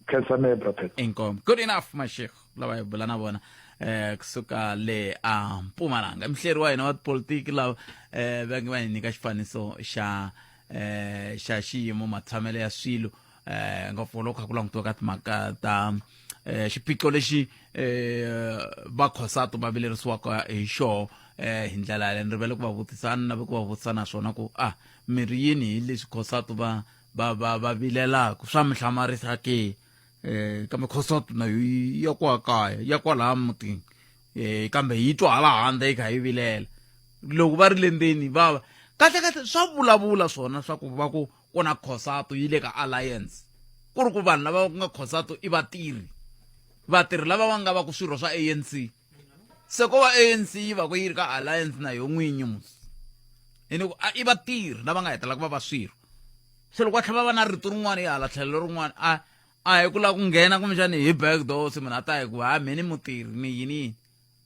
khensa me brother
inkomo good enough mashiko lava hi bula na vona eh kusuka le a Mpumalanga mhleri wa hina wa tipolitiki lava eh va nge va hi nyika xifaniso xa eh xa xiyimo matshamelo ya swilo eh ngopfu loko kha ku langutiwa ka timhaka ta eh xiphiqo lexi eh va khosato va vilerisiwaka hi xoho eh hi ndlela yaleyo ni rivele ku va vutisa ni nave ku va vutisa naswona ku ah mi ri yini hi leswi khosato va va va va vilelaka swa mi hlamarisa ke eh kambe khosot na yo ya kwa kaya ya kwalaha mutini eh kambe yi twa hala handle yi kha yi vilela loko va ri le ndzeni va kahle kahle swa vulavula swona swa ku va ku ku na khosato yi le ka alliance ku ri ku vanhu lava ku nga khosato i vatirhi vatirhi lava va nga va ku swirho swa ANC se ko va ANC yi va ku yi ri ka alliance na yo n'winyi musi hi ni ku i vatirhi lava nga hetelela ku va va swirho se loko va tlhela va va na rito rin'wana hi hala tlhelo rin'wana a a hi ku lava ku nghena kumbexani hi back door se munhu a ta hi ku ha mhe ni mutirhi ni yini yini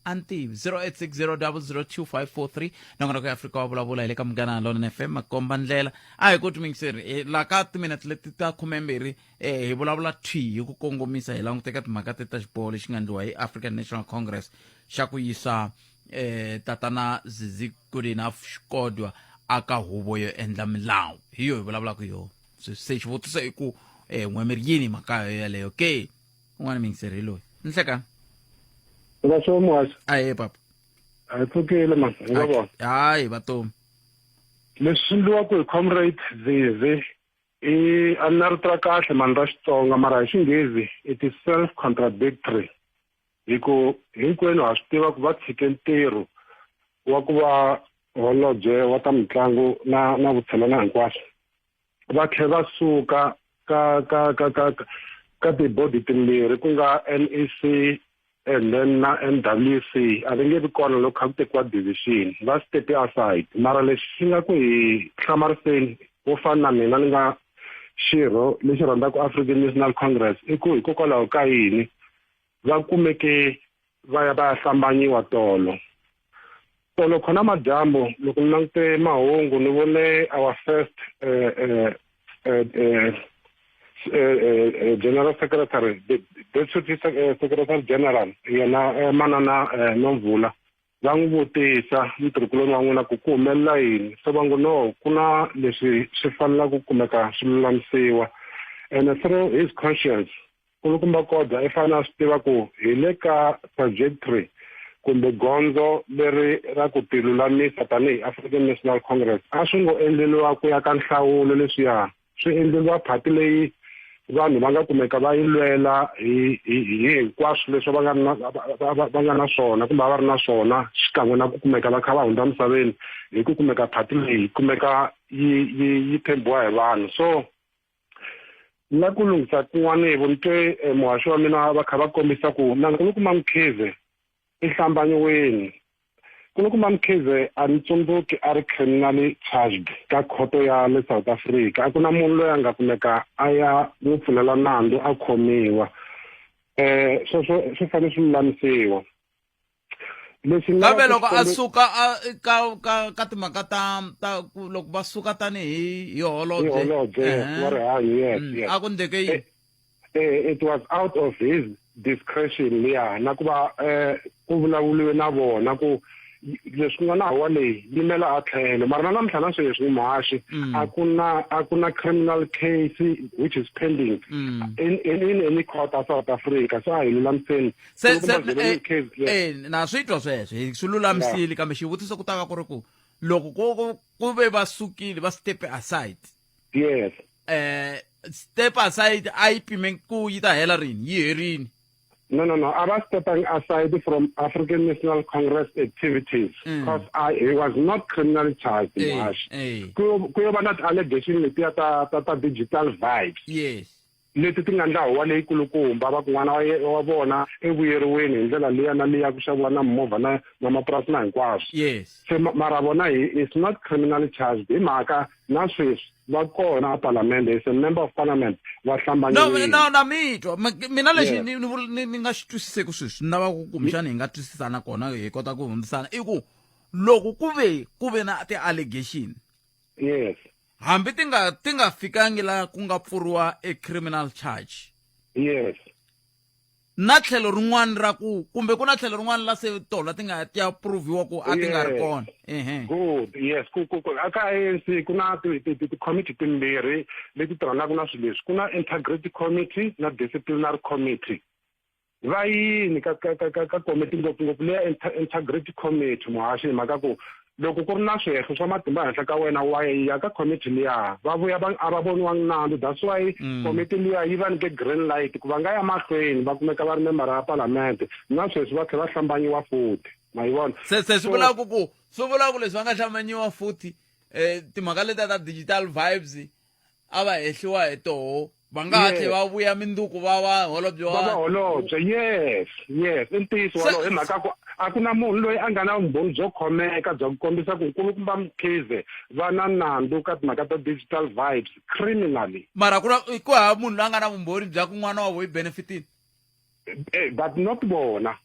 a ni tivi 0860002543 nongonoko ya afrika wa vulavula hi le ka munghana lonene fm makomba ndlela a hi koti mingiseri eh, la ka timinete leti ta khumembirhi eh, hi vulavula thwi hi ku kongomisa hi languteka timhaka te ta xiboho lexi nga endliwa hi african national congress xa ku yisa eh, tatana zizi Goodenough Xikodwa aka huvo yo endla milawu hi yo hi vulavulaka yona se xivutiso i ku eh, n'we mi ri yini mhaka yo yeleyo ke un'wana mingiseri hi loyi nhlekani
va swo muhaxi
ahe papa
a hi pfukile man hi nga vona
hayi vatomi
leswi swi endliwaka hi comrade zizi i a ni na rito ra kahle mani ra xitsonga mara hi xinghezi it is self contradictory hi ku hinkwenu ha swi tiva ku va tshike ntirho wa ku va holobye wa ta mitlangu na na vutshila na hinkwaswo va tlhela va suka ka ka ka ka ka tibodi timbirhi ku nga NEC and then na NWC a va nge vi kona loko kha ku tekiwa decision va step aside mara lexi xi nga ku hi hlamariseni wo fana na mina ni nga xirho lexi rhandzaka African National Congress i ku hikokwalaho ka yini va kumeke va ya va ya hlambanyiwa tolo tolo khona madyambu loko ni langute mahungu ni vone our first uh, uh, uh, uh, uh, general secretary the deputy secretary general yena manana nomvula va n'wi vutisa mutirhikuloni wa n'wina ku ku humelela yini se va ngo no ku na leswi swi fanelaka ku kumeka swi lulamisiwa and through his conscience Nkulukumba Kodza i fanele a swi tiva ku hi le ka trajectory kumbe gondzo leri ra ku tilulamisa tanihi African National Congress a swi ngo endleriwa ku ya ka nhlawulo leswiya swi endleriwa phati leyi vanhu va nga kumeka va yi lwela hi hi hi hinkwaswo leswi va nga na va nga na swona kumbe a va ri na swona xikan'we na ku kumeka va kha va hundza misaveni hi ku kumeka phati leyi kumeka yi yi yi tshembiwa hi vanhu so na ku lunghisa kun'wana vo ni twe eh, muhaxi wa mina va kha va kombisa ku na nkulukumba mkhize i hlambanyiweni nkulukumba mkhize a ni tsundzuki a ri criminally charged ka khoto ya le south africa a ku na munhu loyi a nga kumeka a ya n'wi pfulela nandzu a khomiwa um sweswo swi fanele swi lulamisiwa
leswi kambe loko a suka a ka ka ka timhaka ta ta ku loko va suka tanihi hi holobye
hi holobye wa rihanyo yes mm, yes
a ku ndleke yini
eh, eh, it was out of his discretion liya na ku va eh, ku vulavuriwe na vona ku leswi ku nga na hawa leyi yimela a tlhelo mara na namuntlha na sweswi muhaxi mm. a ku na a ku na criminal case which is pending mm. in, in, in any court a south africa so a hi lulamiseni
se se eh, eh, na swi twa sweswo hi swi lulamisile kambe xivutiso ku ta va ku ri ku loko ku ku ve va sukile va step aside
yes
eh step aside a yi pime ku yi ta hela rini yi herini
No, no, no. I was stepping aside from African National Congress activities because he was not criminally charged. Ku yo va na ti-allegation letiya ta digital vibes.
Yes.
Leti ti nga ndla huwa leyikulukumba va ku n'wana wa vona evuyeriweni hi ndlela liya na liya ku xaviwa na mimovha na mapurasi na hinkwaswo.
Yes.
Se mara vona he is not criminally charged hi mhaka na sweswi va kona a palamende, is a member of parliament, va hlambanyiwile.
No, no, na mi twa mina lexi ni nga xi twisiseki sweswi ni lava ku kumbexana hi nga twisisana kona hi kota ku hundzisana i ku loko ku ve na ti-allegation,
yes,
hambi ti nga fikangi la ku nga pfuriwa e criminal charge,
yes,
na tlhelo rin'wana ra ku kumbe ku na tlhelo rin'wana la se tona ti nga ti ya proviwa ku a ti nga ri kona. Ehe.
Good. Yes, ku aka ANC ku na ti-committee timbirhi leti tirhanaka na swilo leswi. Ku na integrity committee na disciplinary committee. Va yini ka committee, ngopfungopfu leya integrity committee, muhaxi, hi mhaka ku loko ku ri na swihehlo swa matimba henhla ka wena, wa ya ka committee liya, va vuya va a va voniwangi nandzu. That's why committee liya yi va nyike green light ku va nga ya mahlweni va kumeka va ri membara ya palamende, na sweswi va tlhela va hlambanyiwa futhi, ma yi vona?
Se swi vula ku swi vula ku leswi va nga hlambanyiwa futhi, timhaka letiya ta digital vibes a va hehliwa hi toho, va nga ha tlhe va vuya minduku va va holobye
wa va holobye. Yes, yes, i ntiyiso wolowo, hi mhaka ku a ku na munhu loyi a nga na vumbhoni byo khomeka bya ku kombisa ku nkulukumba Mkhize va na nandzu ka timhaka ta digital vibes criminally.
Mara ku na ku hava munhu loyi a nga na vumbhoni bya ku n'wana wa vo yi benefitini.
But not vona.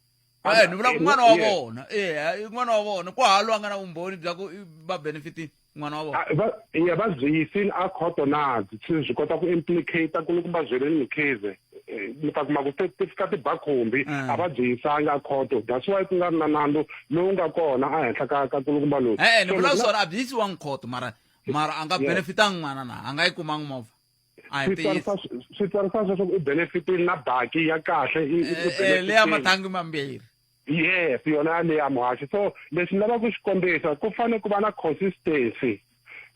Ni vula ku n'wana wa vona, n'wana wa vona, ku hava loyi a nga na vumbhoni bya ku va benefitini n'wana wa vona.
Ya, va byi yisini a khoto na swi kota ku implicate kulukumba Zwelini Mkhize, mi ta kuma ku ti fika ti ba khumbi, a va byi yisanga a khoto. That's why ku nga ri na nandzu lowu nga kona a henhla ka kulukumba loyi.
Ni vula swona, a byi yisiwangi khoto, mara a nga benefitanga n'wana na a nga yi kumangi movha.
Swi tsarisa sweswo ku u benefitile na baki ya kahle.
Leya mathangi mambirhi.
Yes, yona yaleya, muhaxi. So leswi ni lavaka ku xi kombisa, ku fanele ku va na consistency,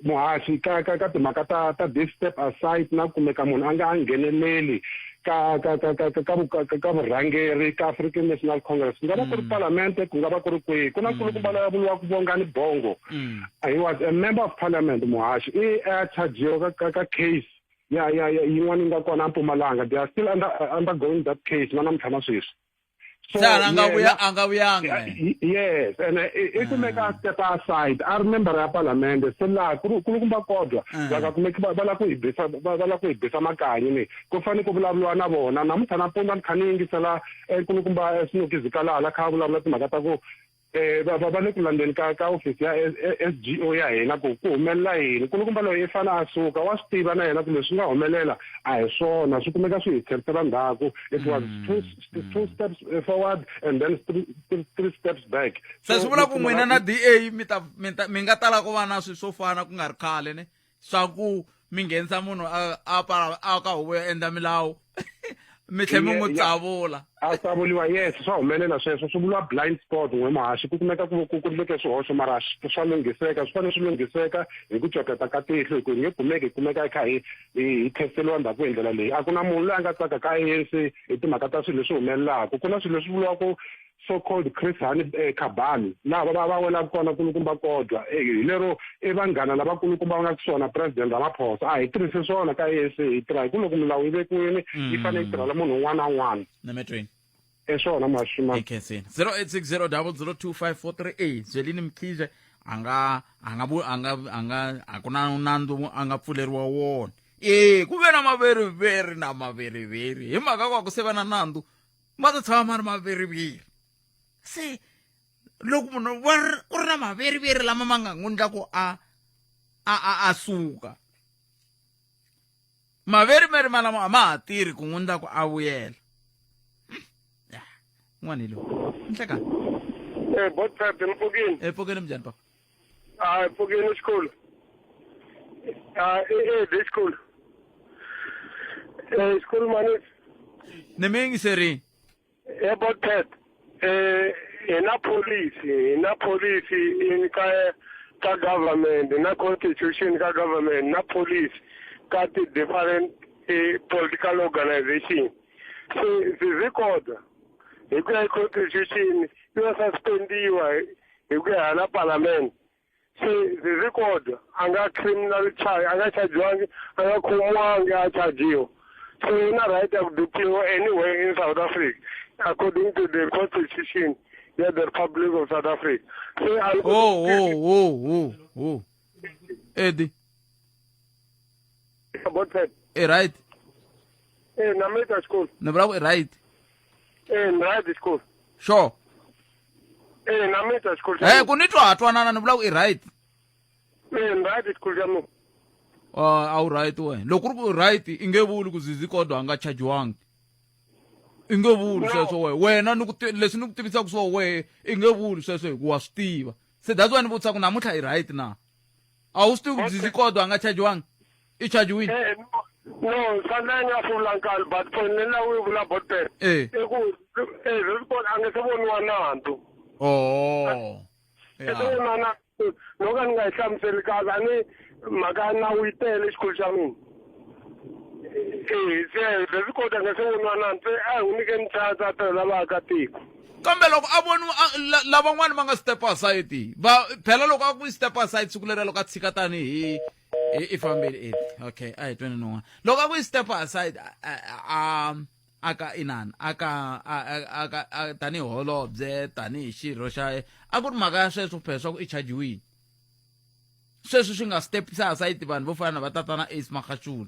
muhaxi, ka timhaka ta this step aside na kumeka munhu a nga a ngheneleli ka vurhangeri ka African National Congress, ku nga va ku ri parliament, ku nga va ku ri kwihi. Ku na kulukumba loyi a vuriwaka Bongani Bongo, he was a member of parliament, muhaxi, i a chargiwa ka case ya yin'wana yi nga kona a Mpumalanga. They are still undergoing that case na namuntlha na sweswi.
So a nga vuya, a nga vuyanga.
Yes, and i kumeka a step aside a ri member ya parliament. Se laha kulukumba kodwa va nga kumeki va lava ku hi bisa, va lava ku hi bisa makanyi, ni ku fanele ku vulavuriwa na vona namuntlha nampundzu. A ni kha ni yingisela nkulukumba Snuki Zikalala kha a vulavula timhaka ta ku va le ku landzeni ka office ya SGO ya hina ku humelela yini. Kulukumba loyi i fane a suka, wa swi tiva na yena ku leswi nga humelela a hi swona, swi kumeka swi hi tlherisela ndzhaku. It was two steps forward and then three steps back.
Se swi vula ku n'wina na DA mi ta mi ta mi nga tala ku va na swilo swo fana ku nga ri khale, ne swa ku mi nghenisa munhu a ka huvo yo endla milawu, mi tlhe mi n'wi tsavula.
A tsavuliwa, yes, swa humelela sweswo, swi vuriwa blind spot, n'we muhaxi. Ku kumeka ku endleke swihoxo, mara swa lunghiseka, swi fanele swi lunghiseka hi ku copeta ka tihlo, hi ku hi nge kumeki hi kumeka hi kha hi tlheriseriwa ndzhaku hi ndlela leyi. A ku na munhu loyi a nga tsaka ka ANC hi timhaka ta swilo leswi humelelaka. Ku na swilo leswi vuriwaka so called Chris Hani Khabani, laha va welaka kona kulukumba kodwa, hi lero i vanghana lavakulukumba va nga kusuhana President Ramaphosa. A hi tirhisi swona ka ANC, hi tirha hi ku loko milawu yi vekiwile, yi fanele yi tirhela munhu un'wana na un'wana.
Nametweni.
I swona, maxima.
Ekhensini 0860002543. Zwelini Mkhize a nga a nga a nga a nga a ku na nandzu a nga pfuleriwa wona. E ku ve na maveriveri na maveriveri hi mhaka kwa ku se va na nandzu, ma ta tshama ma ri maveriveri. Se loko munhu va ri ku ri na maveriveri lama ma nga n'wi endla ku a suka, maveriveri malamo a ma ha tirhi ku n'wi endla ku a vuyela n'wana. Hi lowu nhlekani.
Bot Pep, mpfukini.
Epfukeni, minjhani papa?
Ah, mpfukini xikolo. Ah, lexikulu. Xikolo mani.
Ni mi yingiserini.
Bot Pep. Hi na policy in ka government, na constitution ka government, na policy ka ti different political organization. Se zvikodwa. Hi ku ya hi constitution yi wa suspendiwa hi ku ya hala parliament. Se Zizi Kodwa a nga criminal charge, a nga chajiwangi, a nga khomiwangi a chajiwa. So u na right ya ku deployiwa anywhere in South Africa according to the constitution ya the Republic of South Africa. Se a ni
oh oh oh oh oh Eddie
about that.
E right.
Eh na meta xikolo.
Ni vula ku i right.
Eh ni right xikolo.
Sure.
Eh na meta xikolo.
Eh ku ni twa ha twanana ni vula ku i right.
Eh ni right xikolo xa mina.
Ah a wu right wena. Loko ku ri ku right i nge vuli ku Zizi Kodwa a nga chajiwangi. I nge vuli sweswo wena. Wena ni ku leswi ni ku tivisaka swo wehe i nge vuli sweswo hi ku wa swi tiva. Se that's why ni vutisa ku namuntlha i right na. A wu swi tivi ku Zizi Kodwa a nga chajiwangi? I chajiwile?
Eh, no, no, swa nga swi vula nkalo but point leyi la u yi vula botbet.
Eh.
I ku eh Zizi Kodwa a nga se voniwa nandzu.
Oh.
Se voniwa nandzu. No ka ni nga yi hlamuseli kahle a ni mhaka ya nawu yi tele xikolo xa mina. Eh, se Zizi Kodwa a nga se voniwa nandzu se a hi n'wi nyikeni chance a tirhela vaakatiko.
Kambe loko a voniwa lavan'wani va nga step aside va phela loko a ku step aside siku leriya loko a tshika tanihi i fambile eti okay a hi tweni nun'wana loko a ku step aside a aka inani aka aka tanihi holobye tanihi xirho xa a ku ri mhaka ya sweswo phela swa ku i chajiwile sweswi swi nga step aside vanhu vo fana na va tatana Ace Magashule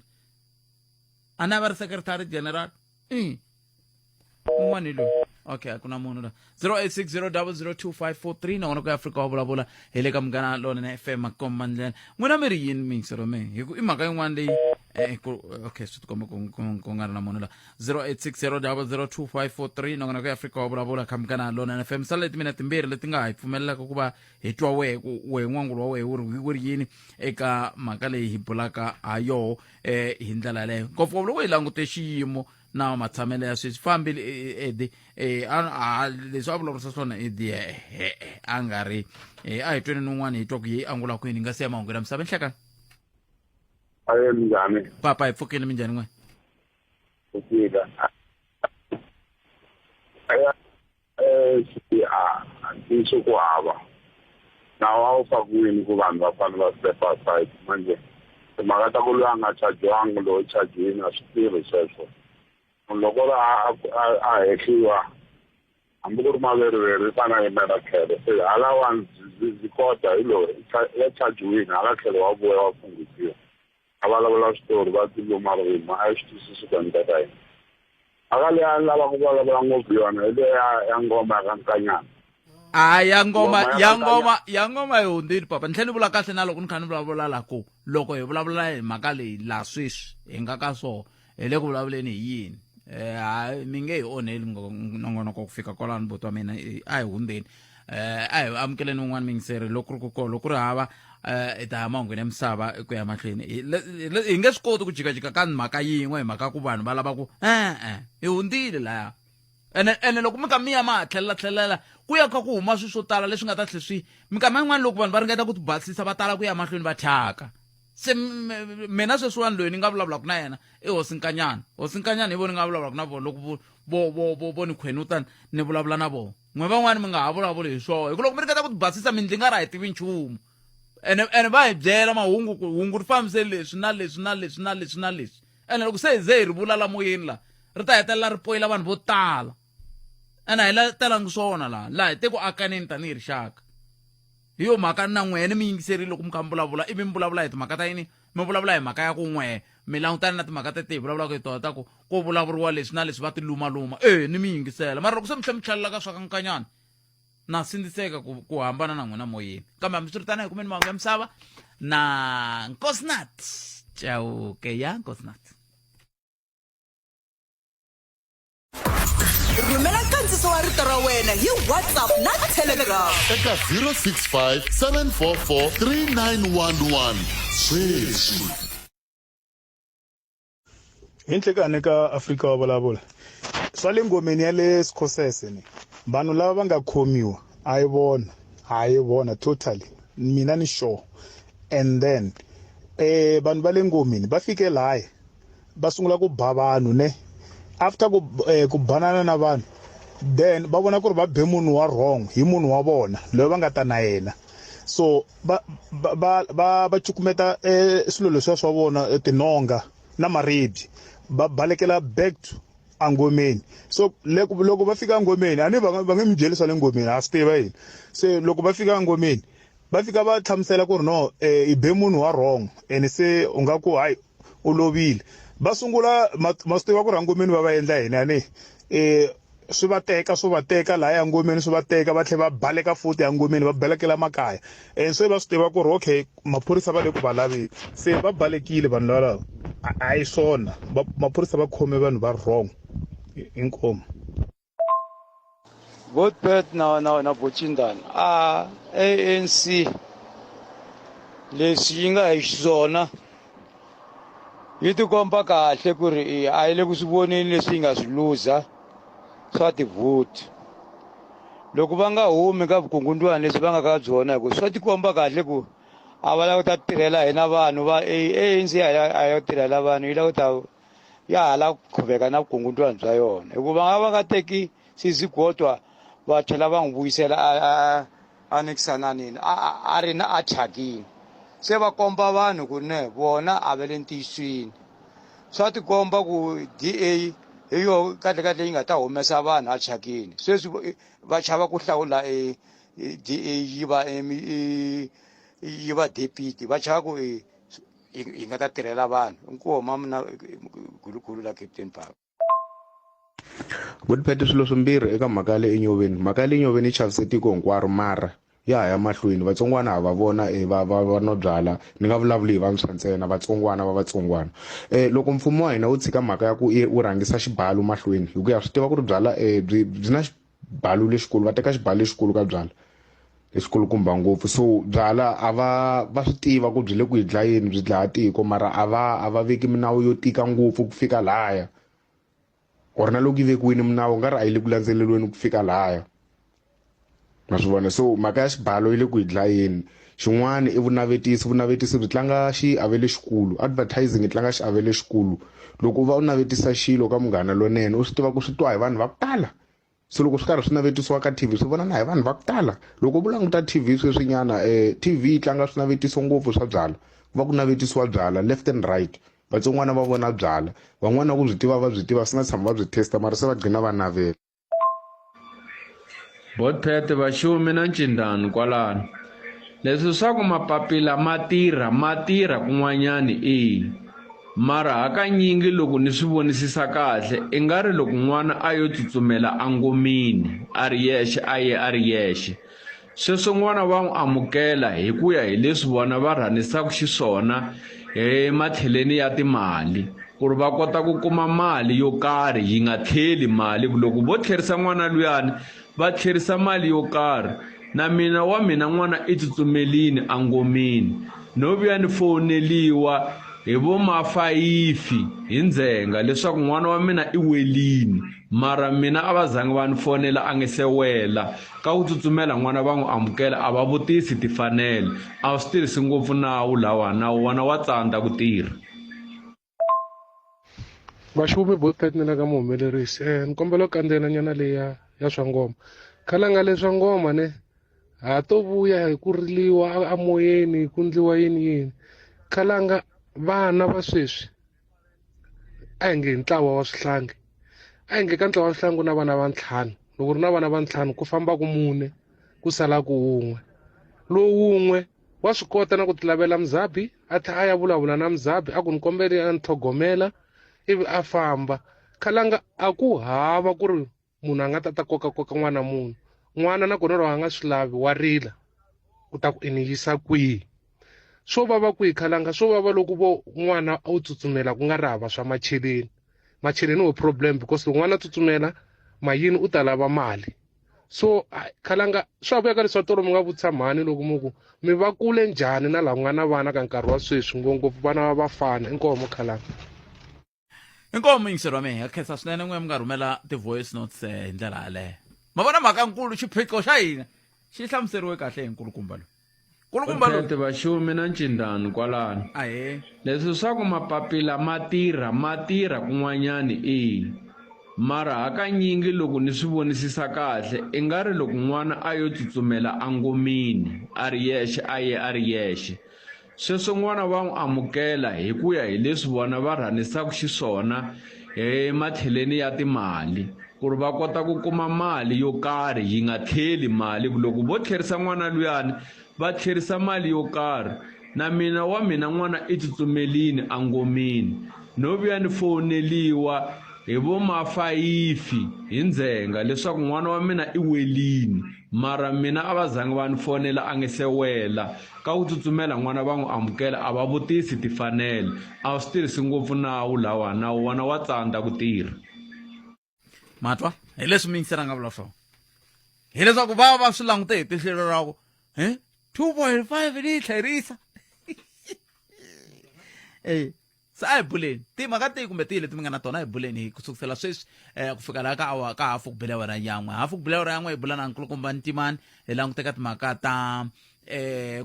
a na va ri secretary general i un'wana hi loyi okay a ku na munhu la 0860002543 na wona ku ya Afrika wa vulavula hi le ka Munghana Lonene FM makomba ndlela n'wina mi ri yini miyingiselo me hi ku i mhaka yin'wana leyi eh, ku okay swi tikomba ku ku nga ri na munhu la 0860002543 na wona ku ya Afrika wa vulavula ka Munghana Lonene FM sala leti mina timbirhi leti nga ha hi pfumelelaka ku va hi twa wehe ku wehe n'wangulo wa wehe wu ri wu ri yini eka mhaka leyi hi bulaka ha yoho eh hi ndlela yaleyo ngopfungopfu loko hi langute xiyimo na matshamelo ya sweswi fambile edi a leswi a vulavurisa swona edi a nga ri a hi tweni n'un'wana hi twa ku yi angula kwini hi nga siya mahungu ya misava nhlekani
aye minjhani
papa hi pfukile minjhani n'we
pfukile aya ntiyiso ku hava nawu a wu fakiwini ku vanhu va fanele va step aside manje timhaka ta ku loyi a nga chajiwangi loyi chajiwini a swi tirhi sweswo munhu loko ri a hehliwa hambi ku ri maveriveri i fanele a yimela tlhelo se halawani byi kota hi loyi ya chajiwini hala tlhelo wa vuya wa funghisiwa a vulavula switori va ti luma ririmi a yi swi twisisi ku endla ka yini aka leyi a ni lava ku vulavula ngopfu yona hi leya ya ngoma ya ka nkanyana
a ya ngoma ya ngoma ya ngoma yi hundzile papa ni tlhela ni vula kahle na loko ni kha ni vulavula la ku loko hi vulavula hi mhaka leyi la sweswi hi nga ka swoho hi le ku vulavuleni hi yini eh hayi mi nge hi onheli nongonoko ku fika kwalano buti wa mina a hi hundzeni eh a hi amukeleni un'wana mingiseri loko ri ku kona loko ri hava eh hi ta ya mahungwini ya misava ku ya mahlweni hi nge swi koti ku jikajika ka mhaka yin'we hi mhaka ku vanhu va lava ku e-e hi hundzile laya ene ene loko mi ka mi ya ma ha tlhelela tlhelela ku ya kha ku huma swilo swo tala leswi nga ta tlhe swi minkama yin'wana loko vanhu va ringeta ku tibasisa va tala ku ya mahlweni va thyaka se mina sweswiwani loyi ni nga vulavulaka na yena i hosi nkanyana hosi nkanyana hi vo ni nga vulavulaka na vona loko vo vo vo vo vo ni khwenuta ni vulavula na vona n'we van'wani mi nga ha vulavuli hi swona hi ku loko mi ringeta ku tibasisa mi ndli nga ra hi tivi nchumu ene ene va hi byela mahungu ku hungu ri fambise leswi na leswi na leswi na leswi na leswi ene loko se hi ze hi ri vula la moyeni la ri ta hetelela ri poyila vanhu vo tala ene a hi la talangi swona laha laha hi te ku akaneni tanihi rixaka hi yo mhaka na n'wene mi yingiserile loko mi kha mi vulavula ivi mi vulavula hi timhaka ta yini mi vulavula hi mhaka ya ku n'we mi langutana na timhaka tete hi vulavulaka hi tona ta ku ko vulavuriwa leswi na leswi va ti lumaluma e ni mi yingisela mara loko se mi tlhela mi tlhelela ka swa ka nkanyana na sindziseka ku, ku hambana na n'wina moyeni kambe hambiswiritano hi kumeni mahungu ya misava na nkosnat chauke ya nkosnat
Rhumela nkandziso wa rito ra wena hi WhatsApp na Telegram.
Eka 065 744 3911 sweswi.
Hi nhlekani ka Afrika wa vulavula swa le ngomeni ya le Skhosese ni vanhu lava va nga khomiwa a yi vona a yi vona totally mina ni sure and then eh vanhu va le ngomeni va fike laya va sungula ku ba vanhu ne after ku eh, ku banana na vanhu Then va vona ku ri va be munhu wa wrong hi munhu wa vona loyi va nga ta na yena. So va va va va, va cukumeta eh, swilo leswiya swa vona eh, tinonga na maribye va balekela back to angomeni. So loko loko va fika angomeni a ni va va nge mi byeli swa le ngomeni ha swi tiva yini. Se loko va fika angomeni va fika va hlamusela ku ri no eh, i be munhu wa wrong ene se u nga ku hayi u lovile. Va sungula ma ma swi tiva ku ri angomeni va va endla yini a ni eh swi va teka swi va teka lahaya ngomeni swi va teka va tlhela va baleka futhi engomeni va balekela makaya and se va swi tiva ku ri okay maphorisa va le ku va laveni se va balekile vanhu lava a hi swona maphorisa va khome vanhu va wrong inkomu.
Godbert na na na Bochindana a ANC leswi yi nga hi xiswona yi tikomba kahle ku ri a yi le ku swi voneni leswi yi nga swi luza swa tivhoti loko va nga humi ka vukungundzwana leswi va nga ka byona hi ku swa tikomba kahle ku a va lava ku ta tirhela hina vanhu va ANC a yo tirhela vanhu yi lava ku ta ya ha lava ku qhubeka na vukungundzwana bya yona hikuva va nga va nga teki Sizigodwa va tlhela va n'wi vuyisela a a a ri na a thyakini se va komba vanhu ku ne vona a va le ntiyisweni swa tikomba ku DA hi yo kahle kahle yi nga ta humesa vanhu a thyakini sweswi va chava ku hlawula e DA yi va yi va deputy va chava ku yi nga ta tirhela vanhu inkomu mina gulugulu la Captain Park.
Goodpat swilo swimbirhi eka mhaka ya le eNyoveni mhaka ya le Enyoveni yi chavise tiko hinkwaro mara ya ha ya mahlweni vatsongwana ha va vona e va va va nwa byala ni nga vulavuli hi vantshwa ntsena vatsongwana va vatsongwana um loko mfumo wa hina wu tshika mhaka ya ku wu rhangisa xibalo mahlweni hi ku ya swi tiva ku ri byala um byi byi na xibalo lexikulu va teka xibalo lexikulu ka byala lexikulukumba ngopfu so byala a va va swi tiva ku byi le ku hi dlayeni byi dlaya tiko mara a va a va veki minawu yo tika ngopfu ku fika laya or na loko yi vekiwini minawu nga ri a yi le ku landzeleriweni ku fika laya ma swi vona so mhaka ya xibalo yi le ku hi dlayeni xin'wana i vunavetisi vunavetisi byi tlanga xiave lexikulu advertising yi tlanga xiave lexikulu loko u va u navetisa xilo ka munghana lonene u swi tiva ku swi twa hi vanhu va ku tala so loko swi karhi swi navetisiwa ka TV swi vonana hi vanhu va ku tala loko u languta TV sweswinyana um TV yi tlanga swinavetiso ngopfu swa byala ku va ku navetisiwa byala left and right vatsongwana va vona byala van'wana ku byi tiva va byi tiva swi nga tshama va byi testa mara se va gcina va navela.
Botpet Vaxumi na Ncindani kwalano. Leswi swa ku mapapila ma tirha ma tirha kun'wanyani eya. Mara hakanyingi loko ni swi vonisisa kahle i nga ri loko n'wana a yo tsutsumela engomeni a ri yexe a ye a ri yexe sweswo n'wana va n'wi amukela hi ku ya hi leswi vona va rhanisaka xiswona hi matlheleni ya timali ku ri va kota ku kuma mali yo karhi yi nga tlheli mali loko vo tlherisa n'wana luyani va tlherisa mali yo karhi na mina wa mina n'wana i tsutsumelini engomeni no vuya ni fowuneliwa hi vo mafayifi hi ndzhenga leswaku n'wana wa mina i welini mara mina a va zangi va ni fonela a nge se wela ka ku tsutsumela n'wana va n'wi amukela a va vutisi tifanele a swi tirhisi ngopfu nawu lawa nawu wona wa tsandza ku tirha.
Vaxumi Botpet ni le ka muhumelerisi um ni kombela ku kandziyela nyana leyi ya ya swa ngoma khalanga leswa ngoma ne ha to vuya hi ku riliwa amoyeni ku ndliwa yini yini khalanga vana va sweswi a hi nge hi ntlawa wa swihlangi a hi nge ka ntlawa wa swihlangi ku na vana va ntlhanu loko ri na vana va ntlhanu ku famba ku mune ku sala ku wun'we lowu wun'we wa swi kota na ku tilavela muzabi a tlhela a ya vulavula na muzabi a ku ni kombela a ni tlhogomela ivi a famba khalanga a ku hava ku ri munhu a nga ta ta kokakoka n'wana munhu n'wana na kona loko a nga swi lavi wa rila u ta ku i ni yisa kwihi swo vava kwihi khalanga swo vava loko vo n'wana a wu tsutsumela ku nga ri hava swa macheleni macheleni wo problem because loko n'wana a tsutsumela mayini u ta lava mali so khalanga swa vuya ka leswa tolo mi nga vutisa mhani loko mi ku mi va kule njhani na laha ku nga na vana ka nkarhi wa sweswi ngopfungopfu vana va vafana inkomo khalanga.
Inkomu yingiseri wa mehe khensa swinene n'we mi nga rhumela ti-voice notes eh, hi ndlela yaleyo ma vona mhaka nkulu xiphiqo xa hina xi hlamuseriwe kahle hi nkulukumba loyi nkulukumba loyi
Phete Vaxumi na Ncindani kwalano.
Ahee.
Leswi swa ku mapapila ma tirha ma tirha kun'wanyani eya. Mara hakanyingi loko ni swi vonisisa kahle i nga ri loko n'wana a yo tsutsumela engomeni a ri yexe a ye a ri yexe sweswo n'wana va n'wi amukela hi ku ya hi leswi vona va rhanisaka xiswona ematlheleni ya timali ku ri va kota ku kuma mali yo karhi yi nga tlheli mali loko vo tlherisa n'wana luyani va tlherisa mali yo karhi na mina wa mina n'wana i tsutsumelini engomeni no vuya ni fowuneliwa hi vo mafayifi hi ndzhenga leswaku n'wana wa mina i welini mara mina a va zangi va ni fonela a nge se wela ka ku tsutsumela n'wana va n'wi amukela a va vutisi tifanele a swi tirhisi ngopfu nawu lawa nawu wona wa tsandza ku tirha
matwa hi leswi miyingisela nga vula swona hileswaku va va swi langute hi tihlelo ra ku e 2.5 ni yi tlherisa e se a hi buleni timhaka tihi kumbe tihi leti mi nga na tona hi buleni hi ku sukusela sweswi um ku fika laha ka awa ka hafu ku bela wena yan'we hafu ku bela wena yan'we hi bula na nkulukumba ntimani hi languteka timhaka ta eh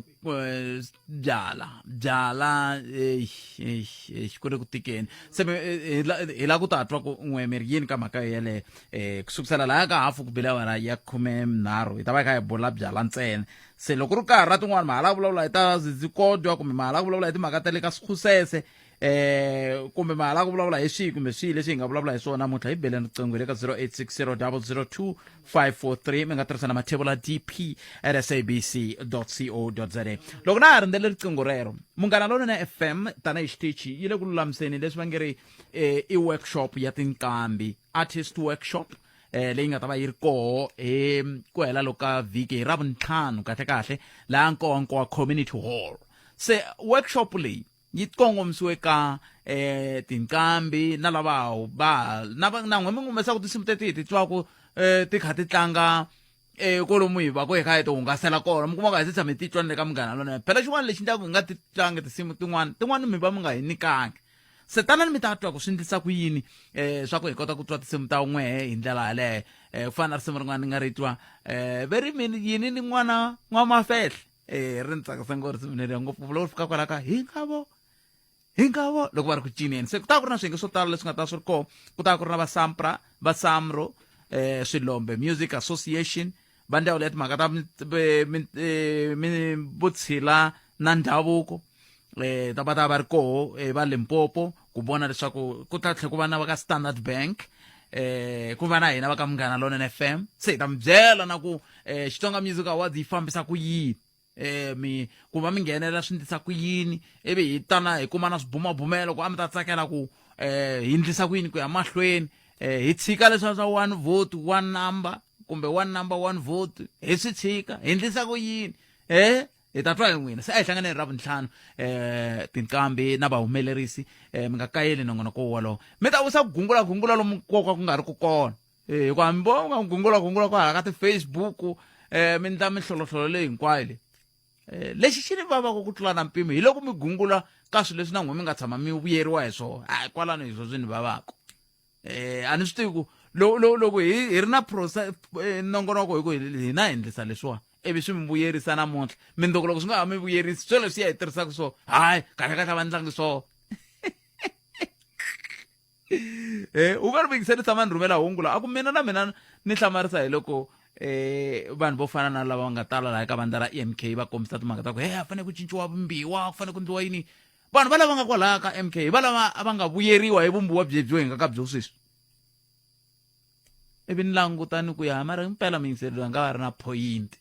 byala byala eish ku ri ku tikeni se hi la ku ta twa ku n'we mi ri yini ka mhaka yeleyo um ku sukusela laha ka hafu ku bela wena ya 13 hi ta va hi kha hi bula byala ntsena se loko ri karhi ra tin'wani ma ha la vulavula hi ta zizikodwa kumbe ma ha la ku vulavula hi timhaka ta le ka swikhusese eh kumbe ma ha la ku vulavula hi swihi kumbe swihi leswi hi nga vulavula hi swona namuntlha hi beleni riqingho le ka 0860 002 543 mi nga tirhisa na mathevula dp at sabc co za loko na ha rindzele riqingho rero munghana lonene fm tanihi xitichi yi le ku lulamiseni leswi va nge ri eh, i workshop ya tinqambi artist workshop eh leyi nga ta va yi ri koho hi ku hela loko ka vhiki hi ravuntlhanu kahle kahle laha nkowankowa community hall se workshop leyi yi kongomisiwe ka eh tinqambi na lava va na va na n'we mi humesaka tinsimu teti hi ti twaku eh ti kha ti tlanga eh kolomu hi va ku hi kha hi ti hungasela kona mi kuma ku a hi se tshame ti twa ni le ka munghana lonene phela xin'wana lexi endlaku hi nga ti tlangi tinsimu tin'wana tin'wana mi va mi nga hi nyikangi se tanani mi ta twa ku swi endlisa ku yini um swa ku hi kota ku twa tinsimu ta n'wehe hi ndlela yaleyo um ku fana na risimu rin'wana ni nga ri twa um ve ri mini yini ni n'wana n'wamafehle eh ri ni tsakisa ngopfu risimu leriya ngopfu loko ri fika kwala ka hi nga vo hi nga vo loko va ri ku cineni se ku ta ku ri na swiyenge swo tala leswi nga ta swi ri kona ku ta ku ri na va sampra va samro eh swilombe music association va ndzawulo ya timhaka ta vutshila na ndhavuko eh ta va ta va ri koho eh, va Limpopo ku vona leswaku ku ta tlhela ku va na va ka Standard Bank eh ku va na hina va ka Munghana Lonene FM se hi ta mi byela na ku eh Xitsonga Music Awards yi fambisa ku yini eh mi ku va mi nghenela swi ndlisa ku yini ivi hi tana hi kuma na swibumabumelo ku a mi ta tsakela ku eh hi ndlisa ku yini ku ya mahlweni eh hi tshika leswa swa one vote one number kumbe one number one vote hi swi tshika hi ndlisa ku yini eh hi ta twa hi n'wina se a hi hlanganeni ra vuntlhanu eh tinqambi na vahumelerisi eh mi nga kayeli nongonoko wolowo mi ta wisa ku gungula gungula lomu koka ku nga ri ku kona eh hikuva mi vo nga gungula gungula kwahala ka ti-facebook eh mi ndla mihlolohlolo leyi hinkwayo leyi eh lexi xi ni vavaka ku tlula na mpimo hi loko mi gungula ka swilo leswi na n'we mi nga tshama mi vuyeriwa hi swona hayi kwalano hi swo swi ni vavaka eh a ni swi tivi ku loko hi hi ri na process eh, nongonoko hi ku hina hi endlisa leswiwa ivi swi mi vuyerisa namuntlha mindzuku loko swi nga ha mi vuyerisi swo leswi ya hi tirhisaka swo hayi kahle kahle va ndlangi swo eh u nga ri vekiseni tshama ni rhumela hungu la a ku mina na mina ni hlamarisa hi loko eh vanhu vo fana na lava va nga tala laha ka vandla ra EMK va kombisa timhaka ta ku he a fanele ku cinciwa vumbiwa ku fanele ku endliwa yini vanhu va lava nga kwalaya ka MK va lava va nga vuyeriwa hi vumbiwa byebyo hi nga ka byo sweswi ivi ni languta ni ku ya mara impela muyingiseri loyi a nga va ri na point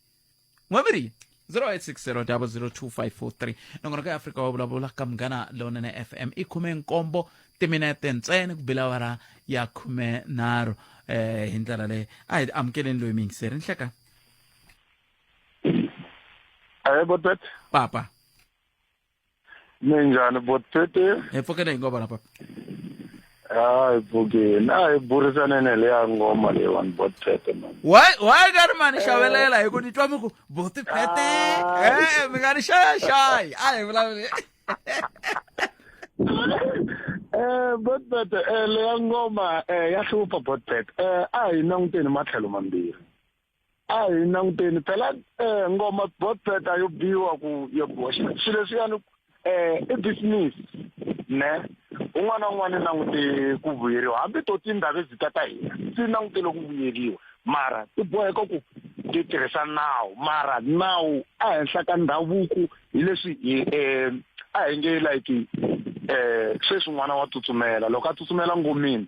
n'waviri 0860 002 nongonoko ya afrika wa vulavula ka munghana lonene fm i 17 timinete ntsena ku bila awara ya 13 eh hi ndlela leyi a hi amukeleni loyi muyingiseri nhleka
Ahe botpet
papa
Minjhani botpete
hi pfukele hi ngoma la papa
hayi pfukeni a hi burisaneni leya ngoma leyiwani botpete man
why why ka ri mani xavelela hi ku ni twa mi ku botipete eh mi nga ni xaya xayi a hi vulavuli
eh botpete eh leya ngoma eh ya hlupha botpete eh a hi languteni matlhelo mambirhi a hi languteni phela um ngoma botbet a yo biwa ku yo biwa swilo leswiyani um i business ne Un'wana na un'wana i langute ku vuyeriwa hambi to tindhavezita ta hina ti langutele ku vuyeriwa mara ti boheka ku ti tirhisa nawu mara nawu ehenhla ka ndhavuko hi leswi hi um a hi nge like um sweswi n'wana wa tsutsumela loko a tsutsumela ngomeni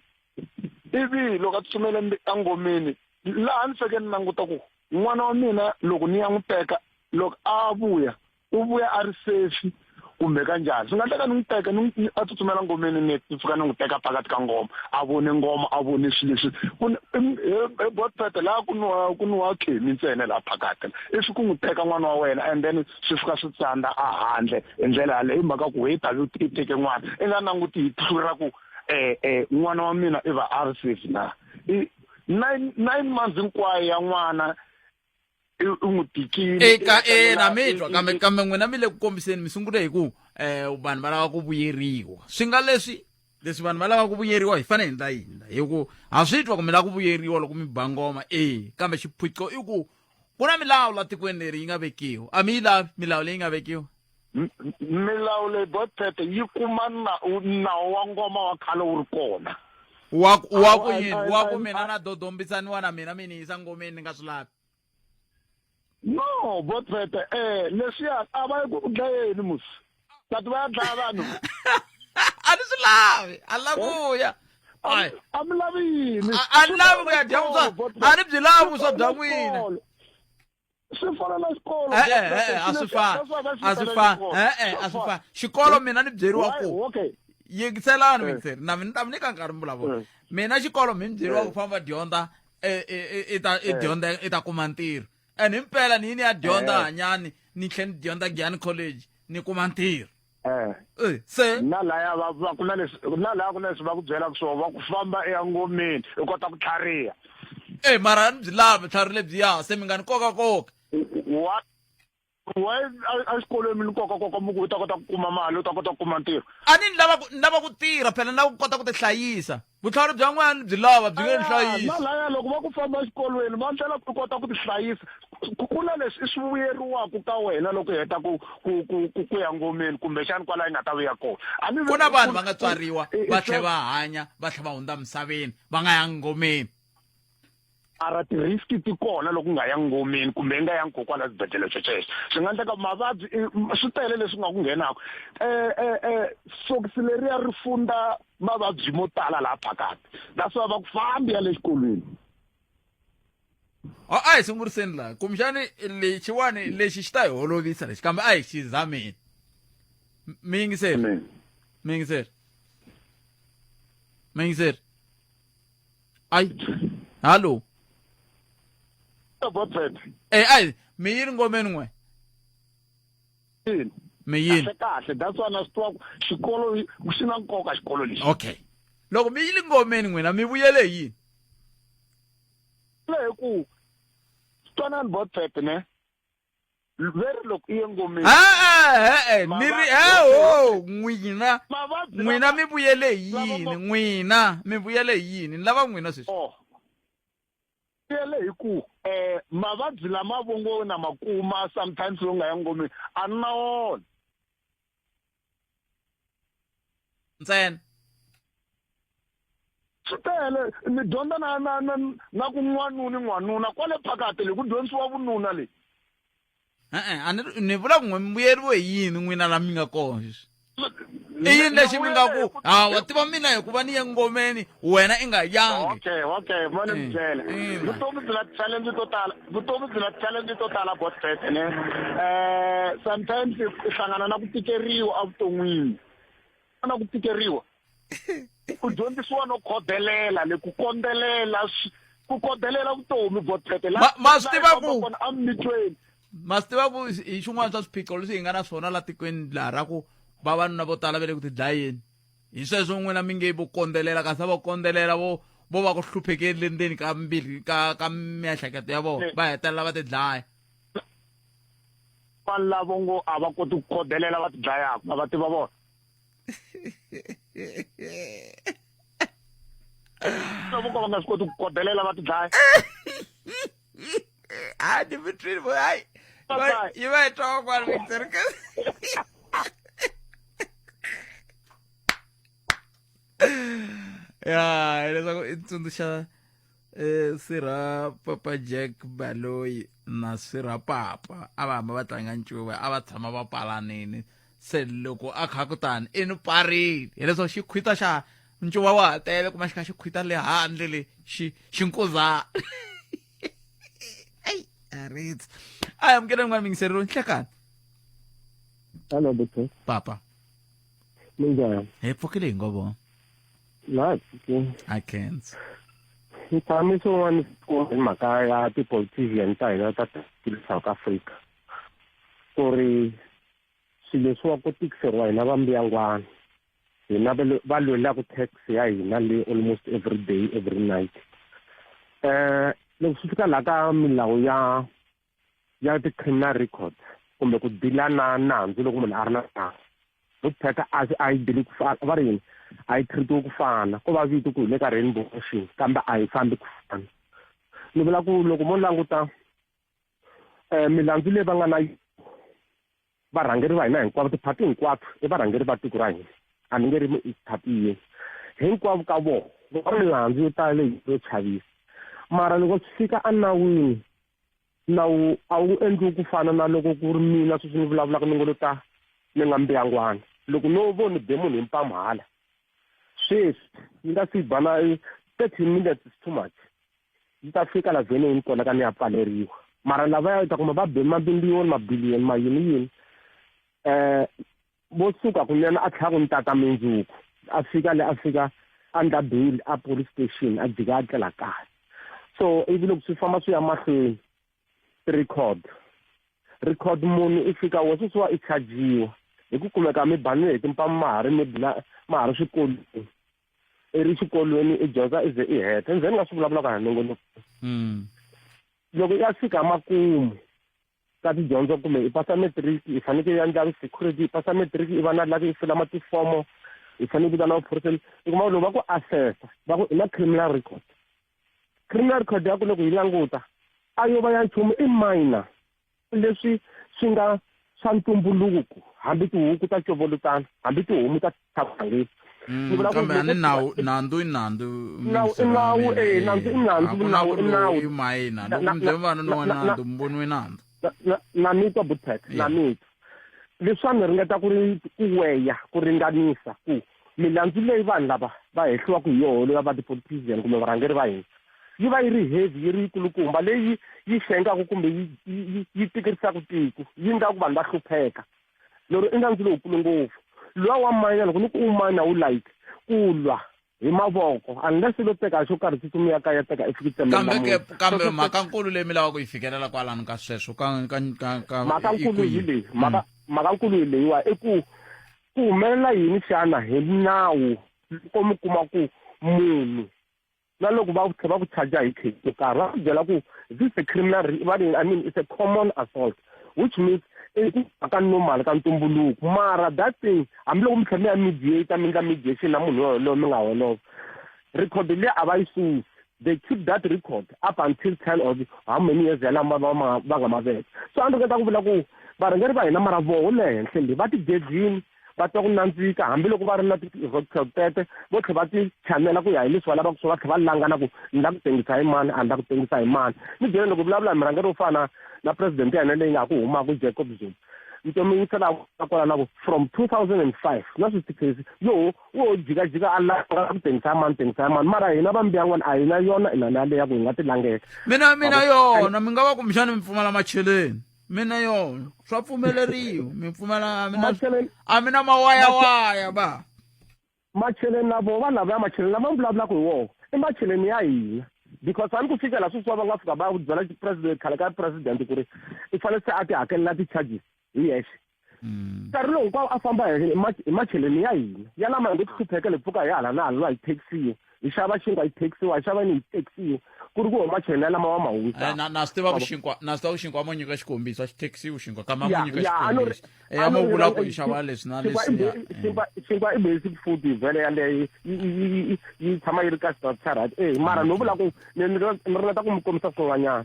ivi loko a tsutsumela engomeni laha ni feke ni languta ku n'wana wa mina loko ni ya n'wi teka loko a vuya u vuya a ri safe kumbe ka njhani swi nga endleka ni n'wi teka ni a tsutsumela ngomeni ni fika ni n'wi teka phakathi ka ngoma a vone ngoma a vone swilo leswi ku he botpete laha ku nwiwa ku nwiwa khemi ntsena laha phakathi i swi ku n'wi teka n'wana wa wena and then swi fika swi tsandza a handle hi ndlela yaleyo hi mhaka ku he tavi i teke n'wana i nga languti hi tihlo ra ku um n'wana wa mina i va a ri safe na i 9 months hinkwayo ya n'wana i n'wi tikile
eka ena mi twa kambe kambe n'wina mi le ku kombiseni mi sungule hi ku um vanhu va lava ku vuyeriwa swi nga leswi leswi vanhu va lava ku vuyeriwa hi fanele hi endla yini hi ku ha swi twa ku mi lava ku vuyeriwa loko mi ba ngoma e kambe xiphiqo i ku ku na milawu la tikweni leri yi nga vekiwa a mi yi lavi milawu leyi nga vekiwa
milawu leyi botete yi kuma nawu wa ngoma wa khale wu ri kona
wa wa ku yini wa ku mina na dodombisaniwa na mina mi ni yisa ngomeni ni nga swi lavi
no botete eh leswiya a va yi ku dlayeni musi kati va ya dlaya vanhu
a ni swi lavi a la ku ya
a mi lavi yini
a ni lavi ku ya dya vuswa a ni byi lavi vuswa bya n'wina
swi fana na xikolo
e-e a swi fani a swi fani e-e a swi fani xikolo mina ni byeriwa ku yingiselani miyingiseri na mina ni ta mi nyika nkarhi mi vulavula mina xikolo mi ni byeriwa ku famba dyondza i ta i dyondza i ta kuma ntirho and himpela ni yini ya dyondza hanyani ni tlhe ni dyondza Giyani College ni kuma ntirho
Eh.
Se
na laya va va ku na leswi na laya ku na leswi va ku byelaka swona va ku famba eya ngomeni u kota ku tlhariha.
Eh mara ni byi lavi tlhari lebyiya se mi nga ni koka koka.
Wa why exikolweni mi ni koka koka mi ku u ta kota ku kuma mali u ta kota ku kuma ntirho.
A ni lava ku ni lava ku tirha phela ni lava ku kota ku tihlayisa. Vutlhari bya n'wina ni byi lava byi nge ni hlayisi.
Na laya loko va ku famba exikolweni va ndlela ku kota ku tihlayisa ku na leswi i swi vuyeriwaka ka wena loko u heta ku ku ku ku ku ya ngomeni kumbexani kwala yi nga ta vuya kona. A ni
Ku na vanhu va nga tswariwa va tlhela va hanya va tlhela va hundza misaveni va nga yangi ngomeni.
Mara ti-risk ti kona loko u nga yangi ngomeni kumbe i nga yangi kona kwala xibedhlele xexexo. Swi nga endleka mavabyi swi tele leswi nga ku nghenaka. Sokisi leriya ri fundza mavabyi mo tala laha phakathi. That's why va ku fambi ya le xikolweni.
A a hi sunguriseni laha kumbexani lexiwani lexi xi ta hi holovisa lexi kambe a hi xi zameni. Mi yingiseri. Mi yingiseri. Mi yingiseri. Ayi. Hallo. Eh ayi mi yini ngomeni n'we? Mi yini?
Kahle kahle that's why na swi tiva ku xikolo xi na nkoka xikolo lexi.
Okay. Loko mi yile ngomeni n'wina mi vuyele hi yini?
Le hi ku twanani Botfet ne veri loko i ye ngomeni
e-e ni ri eho n'wina n'wina mi vuyele hi yini n'wina mi vuyele hi yini ni lava n'wina sweswi
oh. Vuyele hi ku um mavabyi lama vongo na ma kuma sometimes lo nga ya ngomeni a ni na wona
ntsena
swi tele ni dyondza na na na na ku n'wanuni n'wanuna kwale phakati leyi ku dyondzisiwa vununa leyi
e-e a ni ni vula ku n'we mi vuyeriwe hi yini n'wina la mi nga kona sweswi i yini lexi mi nga ku ha wa tiva mina hikuva ni ye ngomeni wena i nga yangi
okay okay mo ni mi byela vutomi byi na ti-challenge to tala vutomi byi na ti-challenge to tala botbet ne sometimes i hlangana na ku tikeriwa evuton'wini na ku tikeriwa u dyondzisiwa no khodelela le ku kondzelela ku kondzelela vutomi botbet
ma swi tiva ku
emimitweni
ma swi tiva ku hi xin'wana swa swiphiqo leswi hi nga na swona la tikweni laha ra ku vavanuna vo tala va le ku tidlayeni hi sweswo n'wina mi nge vo kondzelela kasi a vo kondzelela vo vo va ku hluphekeni le ndzeni ka mbilu ka ka miehleketo ya vona va hetelela va tidlaya
vanhu lavo ngo a va koti ku khodelela va tidlayaka va va tiva vona lavo ka va nga swi koti ku kodelela va tidlaya
a ni mi twini vo hayi yi va yi twa kwani Victor. Ya hileswaku i tsundzuxa sirha Papa Jack Baloyi na sirha Papa a va hamba va tlanga ncuva a va tshama va palanini se loko a kha kutani i ni parile hileswaku xikhwita xa ncuva wa ha tele kuma xi kha xi khwita le handle le xi xinkuzana ei aritsi a hi amukela yin'wana mingiserero nhlekani.
Hello, Buti.
Papa.
Minjhani?
Hi pfukile hi ngo vona.
La pfukile.
I can't.
Ntsamiso wun'wana hi mhaka ya ti-politician ta hina ta South Africa ku ri swilo leswiwa ku tikiseriwa hina va mbuyangwana hina va lwelaka tax ya hina le almost every day every night loko swi fika laha ka milawu ya ya ti-criminal records kumbe ku dila na nandzu loko munhu a ri na nandzu vupheka a a yi dili ku fana va ri yini a yi treatiwi ku fana ko va vito ku hi le ka rainbow nation kambe a yi fambi ku fana ni vula ku loko mo languta um milandzu leyi va nga na varhangeri va hina hinkwavo tiphati hinkwato i varhangeri va tiko ra hina a ni nge ri phati yini hinkwavo ka vona va milandzu yo tala leyi yo chavisa mara loko swi fika enawini nawu a wu endliwi ku fana na loko ku ri mina sweswi ni vulavulaka ni ngo lo ta ni nga mbiyangwana loko no vo ni be munhu hi mpamu hala sweswi yi nga si ba na 30 minutes is too much yi ta fika la vhene yi ni koleka ni ya pfaleriwa mara lavaya u ta kuma va be mamiliyoni mabiliyoni mayini yini vo suka kunene a tlhela ku ni tata mindzuku a fika le a fika a ndla bail a police station a jika a tlela kaya so ivi loko swi famba swi ya mahlweni record record munhu i fika wo sweswiwa i chajiwa hi ku kumeka mi banile hi timpamu ma ha ri mi ma ha ri swikolweni i ri xikolweni i dyondza i ze i heta nze ni nga swi vulavulaka na nongonoko loko ya fika makumu ka tidyondzo kumbe i pasa matric i fanekele ya ndla security i pasa matric i va na laki i fila matifomo i fanele ku ta na vuphoriseni i kuma loko va ku assessa va ku i na criminal record criminal record ya ku loko yi languta a yo va ya nchumu i minor leswi swi nga swa ntumbuluko hambi tihuku ta covolutana hambi tihomu ta tshangeni
Kambe a ni nawu nandzu i nandzu
nawu i nawu eh nandzu i nandzu nawu i nawu
i mayina loko mi byela vanhu no nandzu mi voniwe nandzu
na mi twa butek na mi twa leswi a ni ringeta ku ri ku weya ku ringanisa ku milandzu leyi vanhu lava va hehliwaka hi yoho leyi va ti-politician kumbe varhangeri va hina yi va yi ri heavy yi ri yikulukumba leyi yi xengaka kumbe yi tikerisaka tiko yi endlaku vanhu va hlupheka lero i nandzu lowukulu ngopfu luwa wa mayina loko ni ku u mayina wu like ku lwa hi mavoko unless lo teka xo karhi tsutsumi ya ka ya teka i fiki
tsemelela kambe ke kambe mhaka nkulu leyi mi lavaka ku yi fikelela kwalano ka sweswo ka ka ka ka
mhaka nkulu hi leyi mhaka mhaka nkulu hi leyiwa i ku ku humelela yini xana hi nawu loko mi kuma ku munhu na loko va tlhela va ku charge hi case yo karhi va ku byela ku this is a criminal va ri I mean it's a common assault which means i ku ka normal ka ntumbuluko mara that thing hambiloko mi tlhela mi ya mediate mi endla mediation na munhu yoloye mi nga holova record leyi a va yi susi they keep that record up until 10 or how many years ya lama va va nga ma veka so a ni ringeta ku vula ku varhangeri va hina mara voho le henhla le va tigedlini va twa ku nandzika hambiloko va ri na ti-roadblock tete vo tlhe va ti chanela ku ya hi leswi va lavaka swo va tlhe va langana ku ni la ku tengisa hi mani a ni la ku tengisa hi mani ni byele loko vulavula hi murhangeri wo fana na president ya hina leyi nga ha ku humaka Jacob Zuma ntomi yingisela kwala na ku from 2005 na sweswi tikhesi yo wo jikajika a langa ku tengisa mani tengisa mani mara hina va mbiyangwana a hina yona inana yaleyo ya ku hi nga ti langela
mina mina yona mi nga va kumbexani mi pfumala macheleni mina yona swa pfumeleriwa mi pfumela a mina a mina mawayawaya ba
macheleni na vona vanhu lavaya macheleni lama mi vulavulaka hi wona i macheleni ya hina because a ni ku fikela sweswi va nga fika va byela president khale ka president ku ri i fanele se a ti hakelela ti-charges hi yexe nkarhi lowu hinkwawo a famba hi macheleni ya hina ya lama hi ngo hlupheka le pfuka hi hala na hala hi taxiwa hi xava xinkwa hi taxiwa hi xava yini hi taxiwa ku ri ku huma macheleni ya lama wa ma huwisa
na swi tiva ku xinkwa na swi tiva ku xinkwa mo nyika xikombiso a xi taxiwi xinkwa kambe a mo nyika xikombiso ya mo vula ku hi xava leswi na leswi
xinkwa i basic food vhele yaleyo yi tshama yi ri ka structure right eh mara no vula ku ni ringeta ku mi kombisa swin'wanyana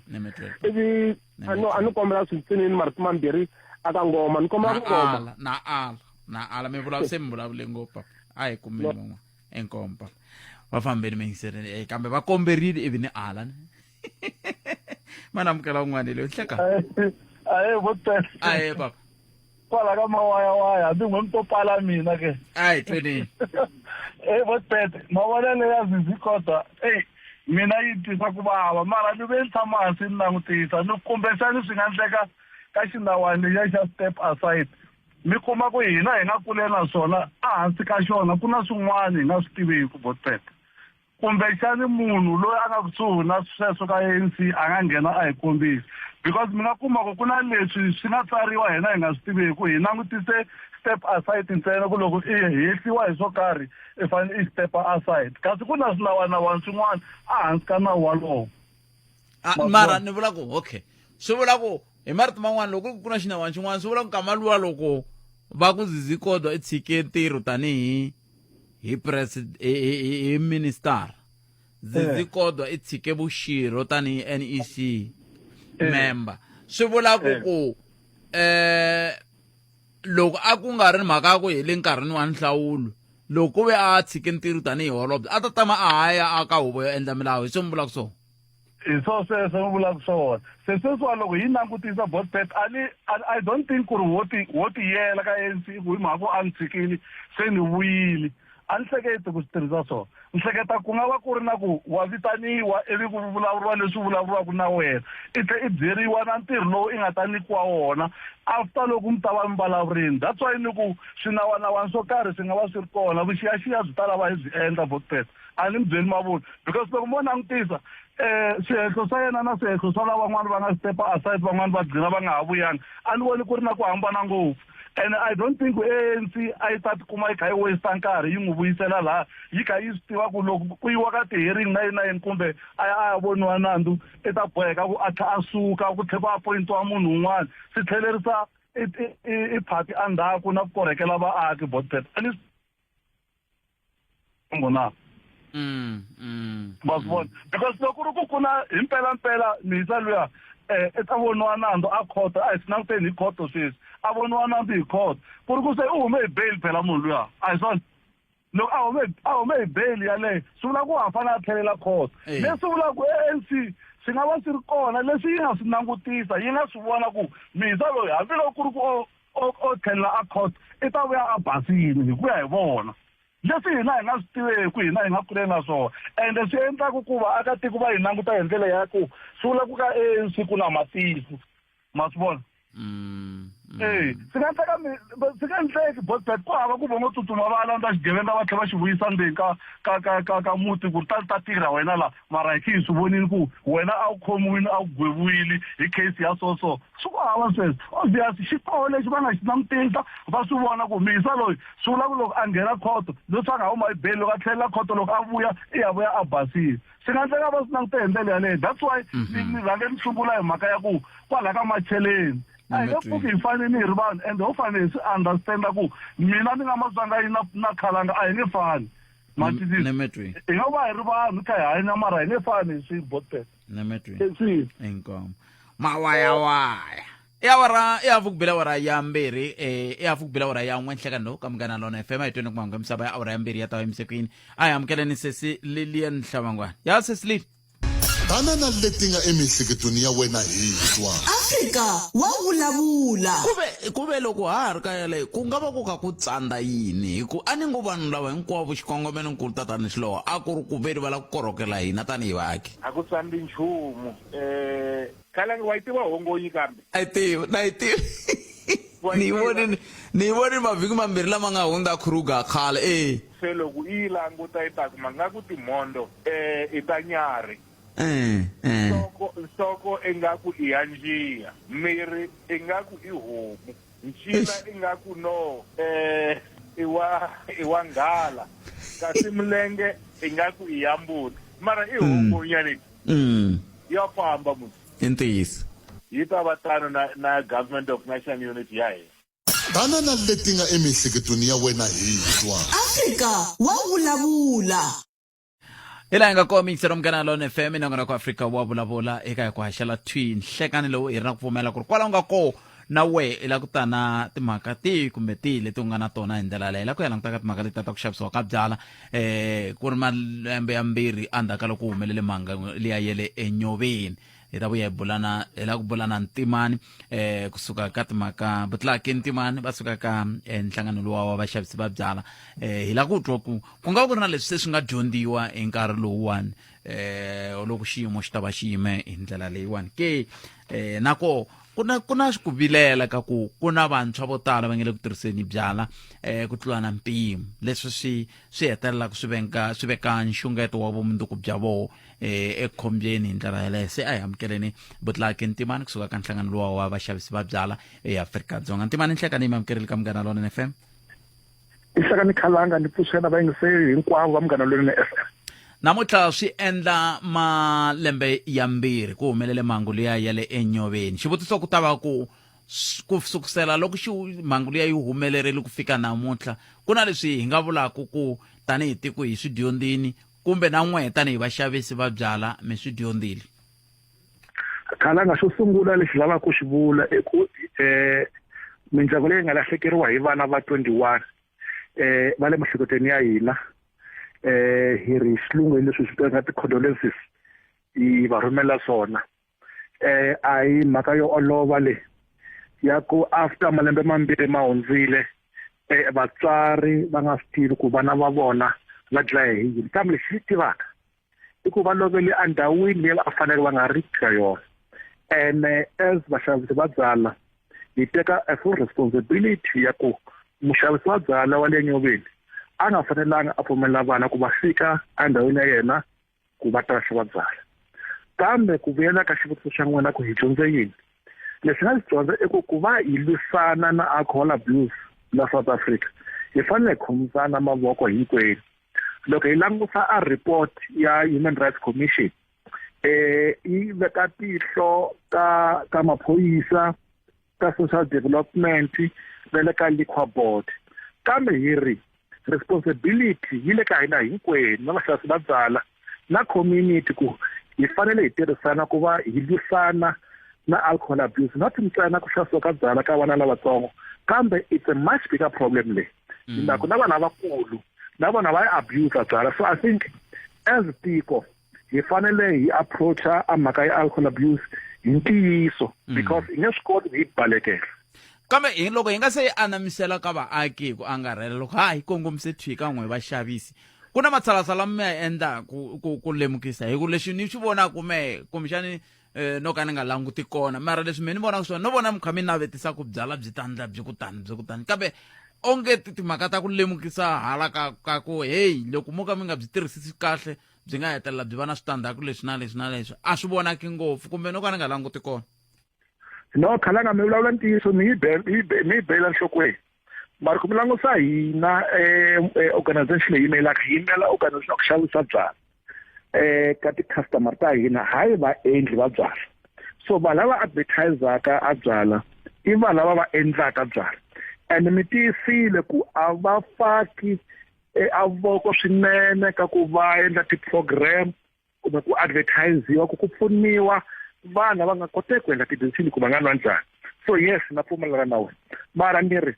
ivi a no a ni kombela swintsinini marito mambirhi aka ngoma ni kombela ku ngoma
na ala na ala mi vulavula se mi vulavule ngopfu papa a hi kumeni van'wana inkomu papa. Va fambeni meyingiseleni eh, kambe va komberile ivi ni ala ni mana amukela un'wana leyo hleka
ahe vo tele
ahe papa
kwala ka mawayawaya hambi n'we mi to pala mina ke
ayi tweneni
e vo tete mavonelo ya zizi kodwa eyi mina yi twisa ku vava mara ni ve ni tshama hansi ni langutisa ni kumbexani swi nga endleka ka xinawani lexiya xa step aside mi kuma ku hina hi nga kule na swona ehansi ka xona ku na swin'wana hi nga swi tiveki botpet kumbexani munhu loyi a nga kusuhi na sweswo ka ANC a nga nghena a hi kombisa because mi nga kuma ku ku na leswi swi nga tsariwa hina hi nga swi tiveku hi langutise step aside ntsena ku loko i hehliwa hi swo karhi i fanele i step aside kasi ku na swinawanawana swin'wana ehansi ka nawu walowo
Ah, mara ni vula ku okay swi vula ku hi marito man'wana loko ku na xinawana xin'wana swi vula ku nkama luwa loko va ku zizi kodwa i tshike ntirho tanihi hi president hi minister zizi eh. kodwa i tshike vuxirho tanihi NEC eh. member swi vula ku eh. ku eh loko a ku nga ri mhaka ya ku hi le nkarhini wa nhlawulo loko ku ve a tshike ntirho tanihi holobye a ta tama a ha ya a ka huvo yo endla milawu hi swo mi vulaka swona
hi swo sweswo mi vulaka swona se sweswiwa loko hi langutisa botpet a ni i don't think ku ri wo ti wo tiyela ka ANC ku hi mhaka ku a ni tshikile se ni vuyile a ni hleketi ku swi tirhisa swona ni hleketa ku nga va ku ri na ku wa vitaniwa ivi ku vulavuriwa leswi vulavuriwaka na wena i tlhe i byeriwa na ntirho lowu i nga ta nyikiwa wona after loko mi ta va mi vulavurini that's why ni ku swinawanawana swo karhi swi nga va swi ri kona vuxiyaxiya byi ta lava hi byi endla votpet a ni mi byeli mavunwa because loko mo langutisa um swihehlo swa yena na swihehlo swa lavan'wana va nga stepa aside van'wana va gcina va nga ha vuyanga a ni voni ku ri na ku hambana ngopfu and i don't think ANC a yi ta tikuma yi kha yi waste nkarhi yi n'wi vuyisela laha yi kha yi swi tiva ku loko ku yiwa ka ti-hearing na yini na yini kumbe a ya a ya voniwa nandzu i ta boheka ku a tlha a suka ku tlhe ku appointiwa munhu un'wana swi tlhelerisa i phati endzhaku na ku korhekela vaaki botpet na
mm, mm,
ma swi vona because loko ku ri ku ku na hi mpelampela mhisa luya um i ta voniwa nandzu a khoto a hi swi languteni hi khoto sweswi a voniwa nandzu hi khoto ku ri ku se u hume hi bail phela munhu luya a hi swona loko a hume a hume hi bail yaleyo swi vula ku ha fanele a tlhelela khoto leswi vulaka ku ANC swi nga va swi ri kona leswi yi nga swi langutisa yi nga swi vona ku mhisa loyi hambiloko ku ri ku o tlhelela a court i ta vuya a basile hi ku ya hi vona leswi hina hi nga swi tiveku hina hi nga kule na swona ende swi endlaku ku vaakatiko va hi languta hi ndlela ya ku swi vula ku ka ANC ku na matiko ma swi vona
mm,
mm. e swi nga endleka swi nga endleki botbet ku hava ku vo ngo tsutsuma va landza xigevenga va tlhela va xi vuyisa ndzeni ka ka ka ka ka muti ku ri ta ta tirha wena la mara hi khe hi swi vonile ku wena a wu khomiwile a wu gweviwile hi case ya so so swi ku hava sweswo obvious xi koho lexi va nga xi langutisa va swi vona ku miyisa loyi swi vula ku loko a nghena khoto leswi a nga huma hi beli loko a tlhelela khoto loko a vuya i ya vuya a basile swi nga endleka va swi langute hi ndlela yaleyo that's why ni ni rhange ni sungula hi mhaka ya ku kwala ka macheleni a hi nge pfuki hi fanele hi ri vanhu ende ho fanele hi swi understanda ku mina ni nga matswanga yi na na khalanga a hi nge fani
matwisisa
hi nga va hi ri vanhu kha hi hanya mara hi nge fani hi swi botpet
nemetwi inkomo mawayawaya i awara i hafu ku bile awara ya mbirhi eh, i hafu ku bile awara ya n'we nhlekani lowu ka munghana lona fm a hi tweni ku mahungu ya misava ya awara ya mbirhi ya ta va yimise a hi amukeleni sesi lilian hlavangwana ya sesi lili
Tana na leti nga emiehleketweni ya wena hi twa.
Afrika wa vulavula.
Kuve kuve loko ha ha ri ka yaleyo ku nga va ku kha ku tsandza yini hi ku a ni ngo vanhu lava hinkwavo xikongomelonkulu tatani Xilowa a ku ri ku veri va lava ku korhokela hina tanihi vaaki.
A ku tsandzi nchumu. Eh, Khalangi wa yi tiva hongonyi kambe?
A yi tivi, na yi tivi. Ni yi vonile, ni yi vonile mavhiki mambirhi lama nga hundza Kruger khale, e.
Se loko i yi languta i ta kuma nga ku timhondzo eh i ta nyarhi.
Eh, eh.
Nhloko, nhloko ingaku i ya njiya, miri ingaku i homu, ncila ingaku no eh i wa i wa nghala, kasi milenge ingaku i ya mbuti. Mara i hongonyi
Mm.
Ya famba musi.
I ntiyiso.
Yi ta va tano na na Government of National Unity ya hina.
Tana na leti nga emiehleketweni ya wena hi twa.
Afrika wa vulavula.
Hi laha hi nga kona miyingiselo munghana lona FM nongonoko Afrika wa vulavula eka hi ku haxela thwi nhlekani lowu hi ri na ku pfumela ku ri kwala u nga koho Na wehe i la ku ta na timhaka tihi kumbe tihi leti u nga na tona hi ndlela leyi la ku ya langutaka timhaka letiya ta ku xavisiwa ka byala eh ku ri malembe ya mbirhi endzhaku ka loko ku humelele mhanga liya ya le enyoveni. Hi ta vuya hi bulana hi lava ku bula na Ntimani eh kusuka ka timhaka Butlaki Ntimani va suka ka eh, nhlangano luwa wa vaxavisi va byala. Eh hi lava ku twa ku ku nga va ku ri na leswi se swi nga dyondziwa hi nkarhi lowuwani eh loko xiyimo xi ta va xi yime hi ndlela leyiwani ke. Eh na koho ku na ku na ku vilela ka ku ku na vantshwa vo tala va nge le ku tirhiseni byala eh ku tlula na mpimo, leswi swi swi hetelelaka swi venga swi veka nxungeto wa vumundzuku bya voho eh ekhombyeni hi ndlela yaleyo. Se a hi amukeleni Butlaki Ntimani kusuka ka nhlangano luwa wa vaxavisi va byala eAfrika-Dzonga. Ntimani, nhlekani yi mi amukerile ka Munghana Lonene FM.
Nhlekani Khalanga, ni pfuxela vayingiseri hinkwavo va Munghana Lonene FM.
Namuntlha swi endla malembe ya mbirhi ku humelele mhangu liya ya le eNyoveni. Xivutiso ku ta va ku ku sukusela loko xi mhangu liya yi humelerile ku fika namuntlha, ku na leswi hi nga vulaka ku tanihi tiko hi swi dyondzini kumbe na n'wehe tanihi vaxavisi va byala mi swi dyondzile?
Khalanga, xo sungula lexi lavaka ku xi vula i ku um mindyangu leyi nga lahlekeriwa hi vana va 21 eh va le miehleketweni ya hina, eh hi ri xilungu hi leswi swi vitaniwaka ti-condolences hi va rhumela swona. Eh a hi mhaka yo olova le ya ku after malembe mambirhi ma hundzile eh vatswari va nga swi tivi ku vana va vona va dlaya hi yini, kambe lexi xi tivaka i ku va lovele endhawini leyi va fanele va nga ri ka yona. Ene as vaxavisi va byala hi teka a full responsibility ya ku muxavisi wa byala wa le Nyoveni a nga fanelanga a pfumelela vana ku va fika endhawini ya yena ku va ta xava byala. Kambe ku vuyela ka xivutiso xa n'wina ku hi dyondze yini, lexi nga xi dyondza i ku ku va hi lwisana na alcohol abuse la South Africa hi fanele hi khomisana mavoko hinkwenu. Loko hi langusa a report ya Human Rights Commission eh yi veka tihlo ka ka maphorisa, ka social development na le ka liquor board, kambe hi ri responsibility yi le ka hina hinkwenu na vaxavisi va byala na community ku hi fanele hi tirhisana ku va hi lwisana na alcohol abuse, not ntsena ku xavisiwa ka byala ka vana lavatsongo, kambe it's a much bigger problem leyi. Hi ku na vana lavakulu na vona va yi abuse byala. So I think as tiko hi fanele hi approacha a mhaka ya alcohol abuse hi ntiyiso, because hi nge swi koti ku yi balekela.
Kambe hi loko hi nga se yi anamisela ka vaaki hi ku angarhela, loko ha hi kongomise thwi ka n'we vaxavisi, ku na matshalatshala mi ya endla ku ku ku lemukisa hi ku leswi ni swi vonaka me kumbexani eh, no ka ni nga languti kona, mara leswi me ni vonaka swona, no vona mi kha mi navetisa ku byala byi tandla byi ku tani byi ku tani, kambe onge timhaka ta ku lemukisa hala ka ka ku heyi loko mo ka mi nga byi tirhisisi kahle byi nga hetelela byi va na switandzhaku leswi na leswi na leswi, a swi vonaki ngopfu, kumbe no ka ni nga languti kona?
No, Khalanga, mi vulavula ntiyiso, mi yi mi yi bela nhlokweni, mara ku mi langusa hina eh, organization leyi yimelaka hi yimela organization ya ku xavisa byala eh ka ti-customer ta hina, hayi vaendli va byala. So vanhu lava advertisaka a byala i vanhu lava va endlaka byala, and mi tiyisile ku a va faki a voko swinene ka ku va endla ti-program kumbe ku advertisiwa ku ku pfuniwa vanhu va nga koteki ku endla ti-decision ku va nga nwa njhani. So yes, na pfumelana na wena, mara ni ri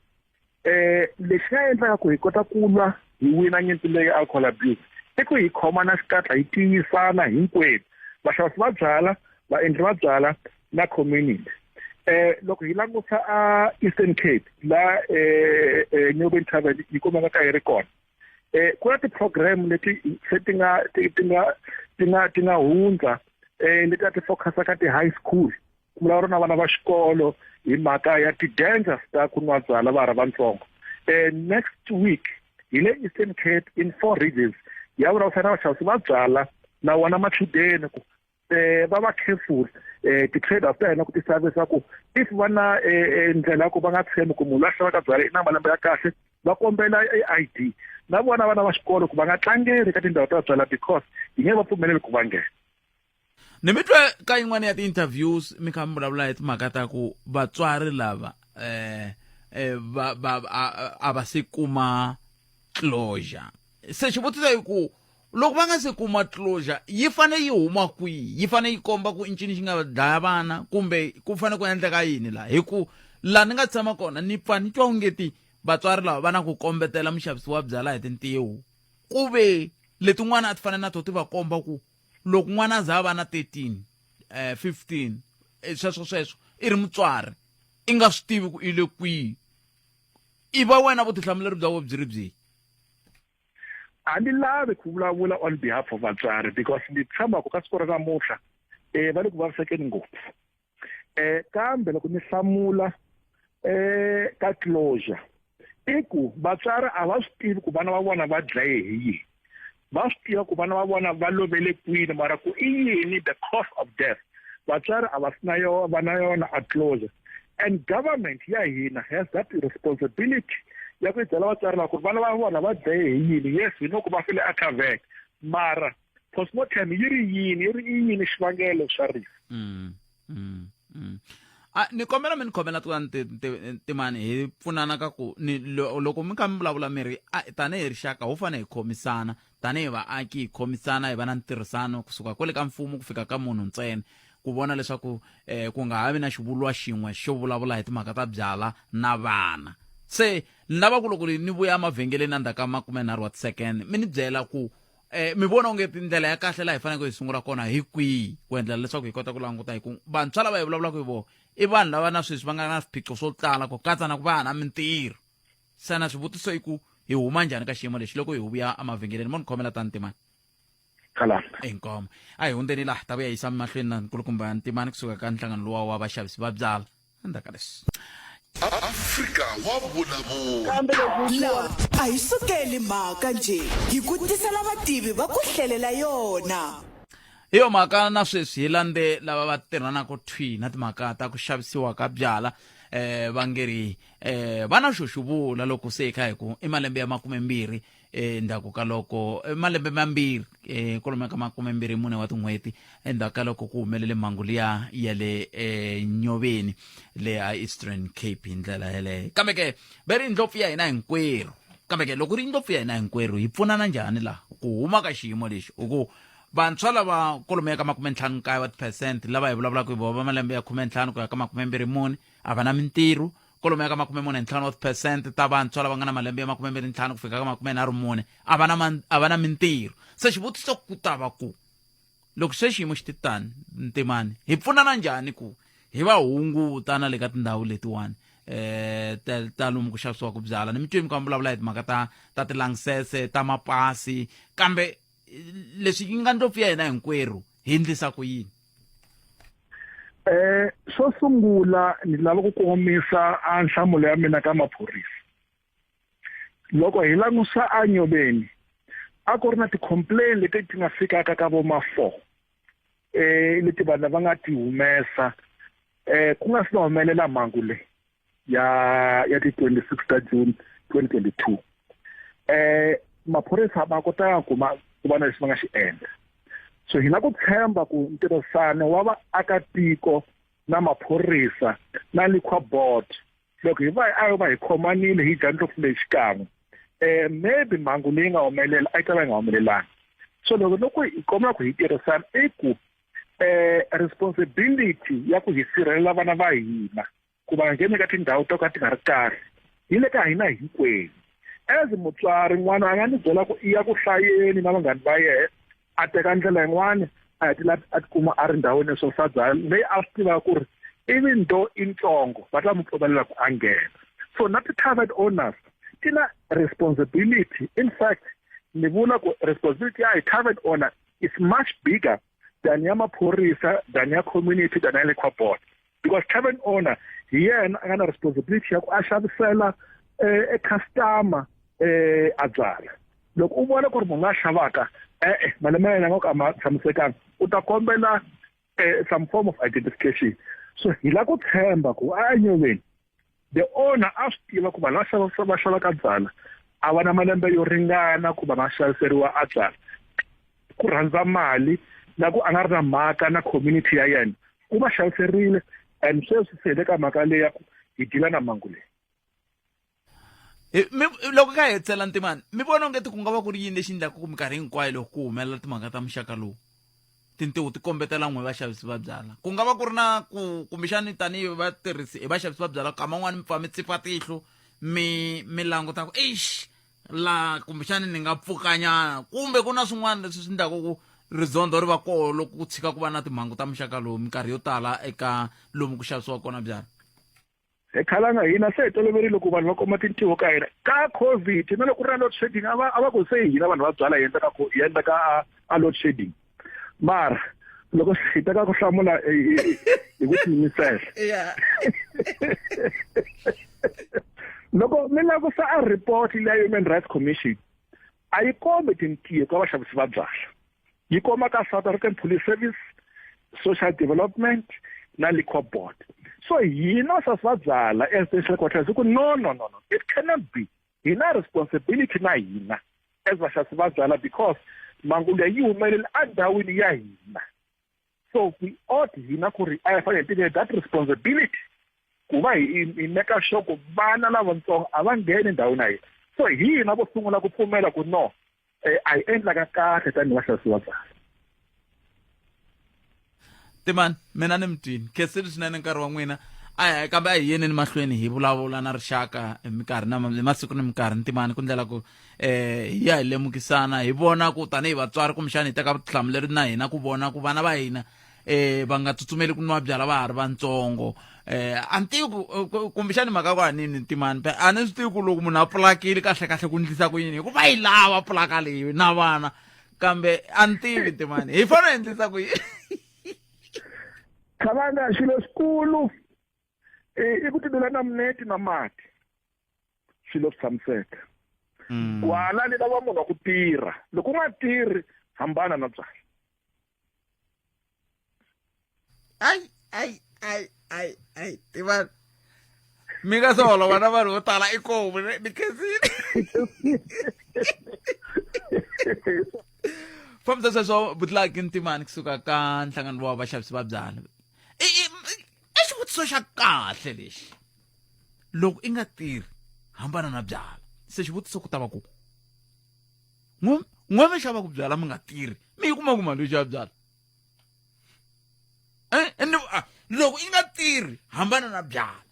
eh lexi nga endlaka ku hi kota ku lwa hi wina nyimpi leyi alcohol abuse i ku hi khomana xikatla, hi tiyisana hinkwenu, vaxavisi va byala, vaendli va byala na community. Eh loko hi langusa a Eastern Cape la eh, eh Nyobeni Tavern yi kumeka ka yi ri kona, eh ku na ti-program leti se ti nga ti ti nga ti nga ti nga hundza eh leti a ti focusa ka ti-high school ku vulavula na vana va xikolo hi mhaka ya ti-dangers ta ku nwa byala va ha ri vantsongo. Eh next week hi le Eastern Cape in 4 regions ya vulavurisana na vaxavisi va byala na wona machudeni ku eh va va careful eh ti-traders ta hina ku ti xavisa ku if va na ndlela ya ku va nga tshembi ku munhu loyi a xavaka byala i na malembe ya kahle, va kombela i-ID na vona vana va xikolo ku va nga tlangeli ka tindhawu ta byala because hi nge va pfumeleli ku va nghena.
Ni mi twe ka yin'wana ya ti-interviews mi kha mi vulavula hi timhaka ta ku vatswari lava eh eh va va a va se kuma closure. Se xivutiso i ku loko va nga se kuma closure yi fane yi huma kwihi, yi fane yi komba ku i ncini xi nga dlaya vana kumbe ku fane ku endleka yini laha, hi ku Laha ni nga tshama kona ni pfa ni twa ongeti vatswari lava va na ku kombetela muxavisi wa byala hi tintiho ku ve letin'wana a ti fana na to ti va komba ku loko n'wana a za a va na 13 15 sweswo sweswo i ri mutswari i nga swi tivi ku i le kwihi i va wena vutihlamuleri bya wena byi ri byihi.
A ni lavi ku vulavula on behalf of vatswari because ni tshemba ku ka siku ra namuntlha um va le ku vavisekeni ngopfu um kambe loko ni hlamula um ka closure i ku vatswari a va swi tivi ku vana va vona va dlaye hi yini va swi tiva ku vana va vona va lovele kwini mara ku i yini the cause of death vatswari a va swi na yona va na yona a closure and government ya hina has that responsibility ya ku yi byela vatswari va ku vana va vona va dlaye hi yini yes hi loko va file a tavern mara postmortem yi ri yini yi ri i yini xivangelo xa rifu
A ni kombela mi ni khomela tin'wana timani hi pfunana ka ku ni loko mi kha mi vulavula mi ri tanihi rixaka ho fanele hi khomisana tanihi vaaki hi khomisana hi va na ntirhisano kusuka kwale ka mfumo ku fika ka munhu ntsena ku vona leswaku eh, ku nga ha vi na xivulwa xin'we xo vulavula hi timhaka ta byala na vana se ni lava ku loko ni vuya emavhengeleni endzhaku ka makumenharhu wa tisekende mi ni byela ku eh, mi vona onge ndlela ya kahle laha hi faneleke hi sungula kona hi kwihi ku endlela leswaku hi kota ku languta hi ku vantshwa lava hi vulavulaka hi vona i vanhu lava na sweswi va nga na swiphiqo swo tala ku katsa na ku va na mintirho xana swivutiso i ku hi huma njhani ka xiyimo lexi loko hi vuya emavhengeleni mo ni khomela tani timani
khalanga
inkomo a hi hundzeni laha ta vuya yisa mahlweni na nkulukumba ntimani kusuka ka nhlangano luwa wa vaxavisi va byala endzhaku ka leswi
Afrika wa vulavula.
Laha a hi sukeli mhaka njhe, hi ku tisela vativi va ku hlelela yona.
Hi yo mhaka na sweswi hi landze lava va tirhanaka thwi na timhaka ta ku xavisiwa ka byala eh va nge ri eh va na xo xi vula loko se hi kha hi ku i malembe ya makumembirhi endzhaku ka loko malembe mambirhi eh kwalomu ka makumembirhi mune wa tin'hweti endzhaku ka loko ku humelele mhangu liya ya le eNyoveni le a Eastern Cape hi ndlela yeleyo kambe ke ve ri ndlopfu ya hina hinkwerhu kambe ke loko ri ndlopfu ya hina hinkwerhu hi pfunana njhani laha ku huma ka xiyimo lexi u ku vantshwa lava kwalomuya ka makumentlhanu nkaye wa tiphesente lava hi vulavulaka hi vona va malembe ya khumentlhanu ku ya ka makumembirhi mune a va na mintirho kwalomuya ka makume mune ntlhanu wa tiphesente ta vantshwa lava nga na malembe ya makume mbirhi ntlhanu ku fika ka makume nharhu mune a va na a va na mintirho se xivutiso ku ta va ku loko se xiyimo xi ti tani ntimani hi pfunana njhani ku hi va hunguta na le ka tindhawu letiwani eh ta ta lomu ku xavisiwaka byala ni mi twe mi ka mi vulavula hi timhaka ta ta tilangsese ta mapasi kambe leswi yi nga ndlopfu ya hina hinkwerhu hi endlisa ku yini
Eh xo sungula ni lava ku kongomisa a nhlamulo ya mina ka maphorisa loko hi langusa a Nyobeni a ku ri na ti-complain leti ti nga fikaka ka vo ma 4 eh leti vanhu va nga ti humesa eh ku nga si na humelela mhangu leyi ya ya ti 26 ta June 2022 eh maphorisa va kotanga kuma ku va na lexi va nga xi endla so hi na ku tshemba ku ntirhisano wa vaakatiko na maphorisa na liquor board loko hi va a yo va hi khomanile hi dya ndlopfu leyi xikan'we eh maybe mhangu leyi nga humelela a yi ta va yi nga humelelanga so loko loko hi kombela ku hi tirhisana i ku eh responsibility ya ku hi sirhelela vana va hina ku va nga ngheni ka tindhawu to ka ti nga ri kahle yi le ka hina hinkwenu as mutswari n'wana a nga ni byela ku i ya ku hlayeni na vanghani va yena a teka ndlela yin'wana a hetelela a tikuma a ri ndhawini ya swosadzana leyi a swi tivaka ku ri even though i ntsongo va ta n'wi pfumelela ku a nghena so na ti-private owners ti na responsibility in fact ni vula ku responsibility ya hi private owner is much bigger than ya maphorisa than ya community than ya liquor board because tavern owner hi yena a nga na responsibility ya ku a xavisela eh, e customer eh a byala loko u vona ku ri munhu a xavaka e-e malembe ya yena nga ka ma tshamisekanga u ta kombela eh, some form of identification so hi la ku tshemba ku a enyoveni the owner a swi tiva ku vanhu va va xavaka byala a va na malembe yo ringana ku va nga xaviseriwa a byala ku rhandza mali na ku a nga ri na mhaka na community ya yena u va xaviserile and sweswi se hi le ka mhaka leyi ya ku hi dila na mhangu leyi
loko ka hetisela ntimani mi vona ongeti ku nga va ku ri yini lexi endlaka ku minkarhi hinkwayo loko ku humelela timhaka ta muxaka lowu Tintiho ti kombetela n'we vaxavisi va byala. Ku nga va ku ri na ku kumbexani tanihi vatirhisi hi vaxavisi va byala kama n'wana mi pfa mi tsipa tihlo mi mi languta ku eish la kumbexani ni nga pfukanyana kumbe ku na swin'wana leswi swi endlaka ku rizondho ri va koho loko ku tshika ku va na timhangu ta muxaka lowu minkarhi yo tala eka lomu ku xavisiwa kona byala.
Hi khalanga hina se hi toloverile ku vanhu va kuma tintiho ka hina ka COVID na loko ku ri na load shedding a va a va ku se hina vanhu va byala hi endla ka hi endla ka a load shedding mara loko hi teka ku hlamula hi ku tiyimisela loko mi langusa a report leya Human Rights Commission a yi kombi tintiho ka vaxavisi va byala yi komba ka South African Police Service Social Development na Liquor Board so hina vaxavisi va byala as national quarters ku no no no no it cannot be hi na responsibility na hina as vaxavisi va byala because mhangu leyi yi humelele endhawini ya hina so we ought hina ku ri a hi fanele hi teke that responsibility ku va hi hi make sure ku vana lavatsongo a va ngheni ndhawini ya hina so hi hina vo sungula ku pfumela ku no eh, a hi endlaka kahle tanihi vaxavisi va byala.
Timani mina ni mi twini khensile swinene nkarhi wa n'wina a kambe a hi yeneni mahlweni hi vulavula na rixaka hi minkarhi na hi masiku ni minkarhi ntimani ku ndlela ku eh hi ya hi lemukisana hi vona ku tanihi vatswari kumbexana hi teka vutihlamuleri na hina ku vona ku vana va hina eh va nga tsutsumeli ku nwa byala va ha ri vantsongo eh a ni tivi ku kumbexani mhaka ku hanini ntimani pe a ni swi tivi ku loko munhu a pulakile kahle kahle ku ndlisa ku yini hikuva yi lava pulaka leyi na vana kambe a ni tivi ntimani hi fanele hi ndlisa ku yini.
Khavanga xilo xikulu i ku tidela na minete na mati swilo swi tshamiseka. Kwala ni lava munhu wa ku tirha loko u nga tirhi hambana na byala.
Ai ai ai ai ai tiva mi nga se holova na vanhu vo tala i komu ni khensile fambisa sweswo butlaki ntimani kusuka ka nhlangano wa vaxavisi va byala i xivutiso xa kahle lexi loko i nga tirhi hambana na byala se xivutiso ku ta va ku n'we mi xava ku byala mi nga tirhi mi yi kuma ku mali yo xava byala eh, ah, loko i nga tirhi hambana na byala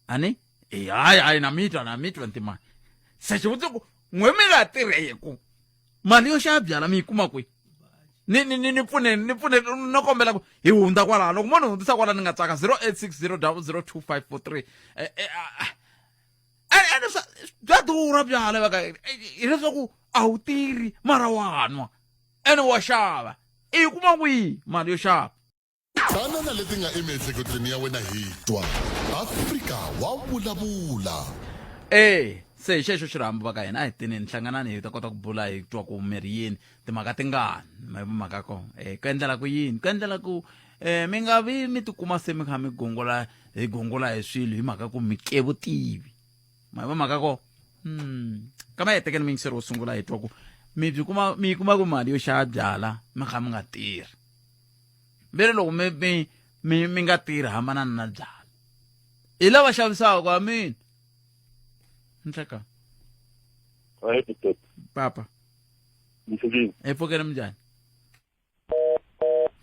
ani eh, hayi hayi na mitwa na mitwa ntimani se xivutiso ku n'we mi nga tirheku mali yo xava byala mi yi kuma kwihi ni ni ni ni pfune ni pfune no kombela ku hi hundza kwalaho loko mo ni hundzisa kwala ni nga tsaka 0860 002543 eh, eh, ah, ene bya durha byala va ka hileswaku a wu tirhi mara wa nwa ene wa xava i yi kuma kwihi mali yo xava.
Tana na leti nga emiehleketweni ya wena hi twa Afrika wa vulavula.
E se hi xexo xirhambo va ka hina a hi tineni hlanganani hi ta kota ku bula hi twa ku miri yini timhaka tingani mhaka ko e ku endlela ku yini ku endlela ku e mi nga vi mi tikuma se mi kha mi gongola hi gongola hi swilo hi mhaka ku mi ke vutivi ma va mhaka ko kambe a hi tekeni muyingiseri wo sungula hi twa ku mi byi kuma mi yi kuma ku mali yo xava byala mi kha mi nga tirhi ve ri loko mi mi mi mi nga tirhi hambanani na byala hi lava xavisaka amina nhleka papa hi pfukeni minjhani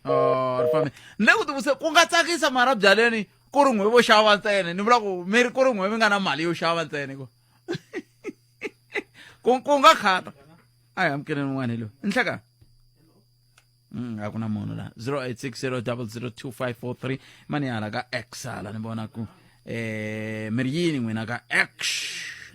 Oh, ri fambe ni le ku tivuse ku nga tsakisa mara byaleni ku ri n'we vo xava ntsena ni vula ku mi ri ku ri n'we mi nga na mali yo xava ntsena ku ku ku nga khata a hi amukeleni un'wana hi loyi nhleka a ku na munhu la 0860002543 mani hala ka x hala ni vona ku eh mi ri yini n'wina ka x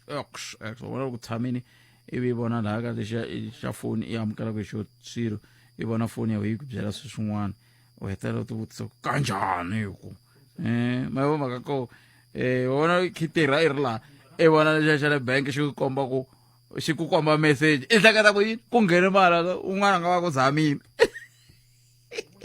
x x u vona ku tshamini ivi i vona laha ka lexa xa foni i amukela ku xo swilo i vona foni ya wena yi ku byela swilo swin'wana u hetelela u tivutisa ku kanjhani ku um ma vo mhaka ko um vona khi tirha i ri laha i vona lexa xa le bank xi ku komba ku xi ku komba message i hleketa ku yini ku nghene mali un'wana a nga va ku zamile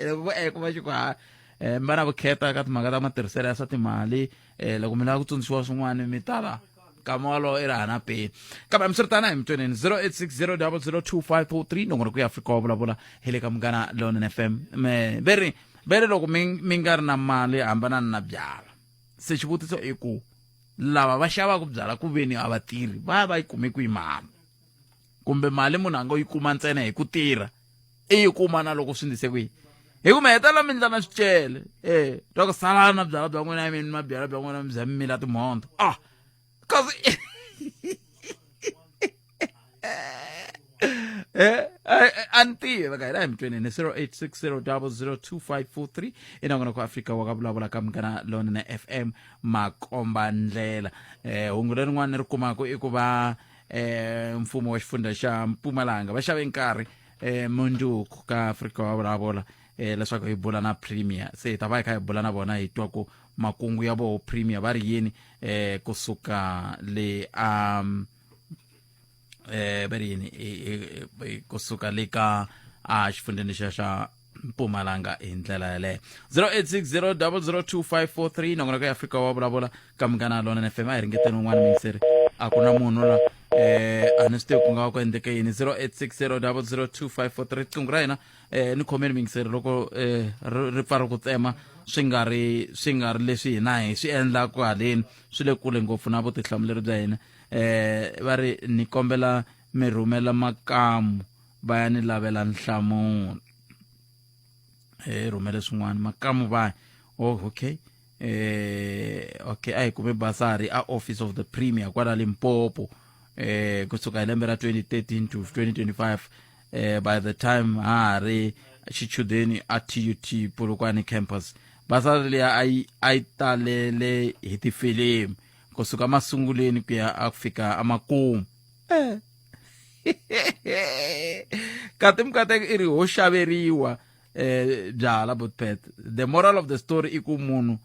loko ku va xi ku ha mi va na vukheta ka timhaka ta matirhiselo ya swa timali um loko mi lava ku tsundzuxiwa swin'wana mi tala nkama walowo i ri hana peni kambe hambiswiritano hi mitsweneni 0860 002543 nongonoko ya Afrika wa vulavula hi le ka Munghana Lonene FM me ve ri ve ri loko mi mi nga ri na mali hambanani na byala se xivutiso i ku lava va xavaka byala ku veni a va tirhi va ya va yi kume kwihi mali kumbe mali munhu a ngo yi kuma ntsena hi ku tirha. i yi kuma na loko swi ndlise ku yini hi ku mi hetelela mi ndla na swicele e twa ku salana na byalwa bya n'wina mi nwa byalwa bya n'wina mi za mi mila timhondzo ah kasi eh a ni tivi ka hina hi mi twenene 0860002543 i nongonoko wa afrika wa ka vulavula ka munghana lonene fm makomba ndlela eh hungu lerin'wana ni ri kumaka i ku va eh mfumo wa xifundza xa mpumalanga va xave nkarhi eh mundzuku ka afrika wa vulavula eh leswaku hi bula na premier se hi ta va hi kha hi bula na vona hi twa ku makungu ya voho premier va ri yini eh kusuka le um eh va ri yini kusuka le ka a xifundzheni xa xa mpumalanga hi ndlela yaleyo 0860002543 nongonoko ya afrika wa vulavula ka munghana lona fm a hi ringeteni un'wana mingiseri a ku na munhu la eh a ni swi tivi ku nga va ku endleke yini 0860002543 riqingho ra hina eh ni khomeni mingiseri loko eh ri pfa ri ku tsema swi nga ri swi nga ri leswi hina hi swi endlaku haleni swi le kule ngopfu na vutihlamuleri bya hina eh va ri ni kombela mi rhumela makamu va ya ni lavela nhlamulo eh rhumele swin'wana makamu va oh okay eh okay a hi kume basari a office of the premier kwala Limpopo eh kusuka hi lembe ra 2013 to 2025 eh by the time ha ha ri xichudeni a TUT Polokwane campus basari liya a yi a yi talele hi tifilimi kusuka masunguleni ku ya a fika amakumu eh kati mukateko i ri ho xaveriwa eh byala botpet the moral of the story i ku munhu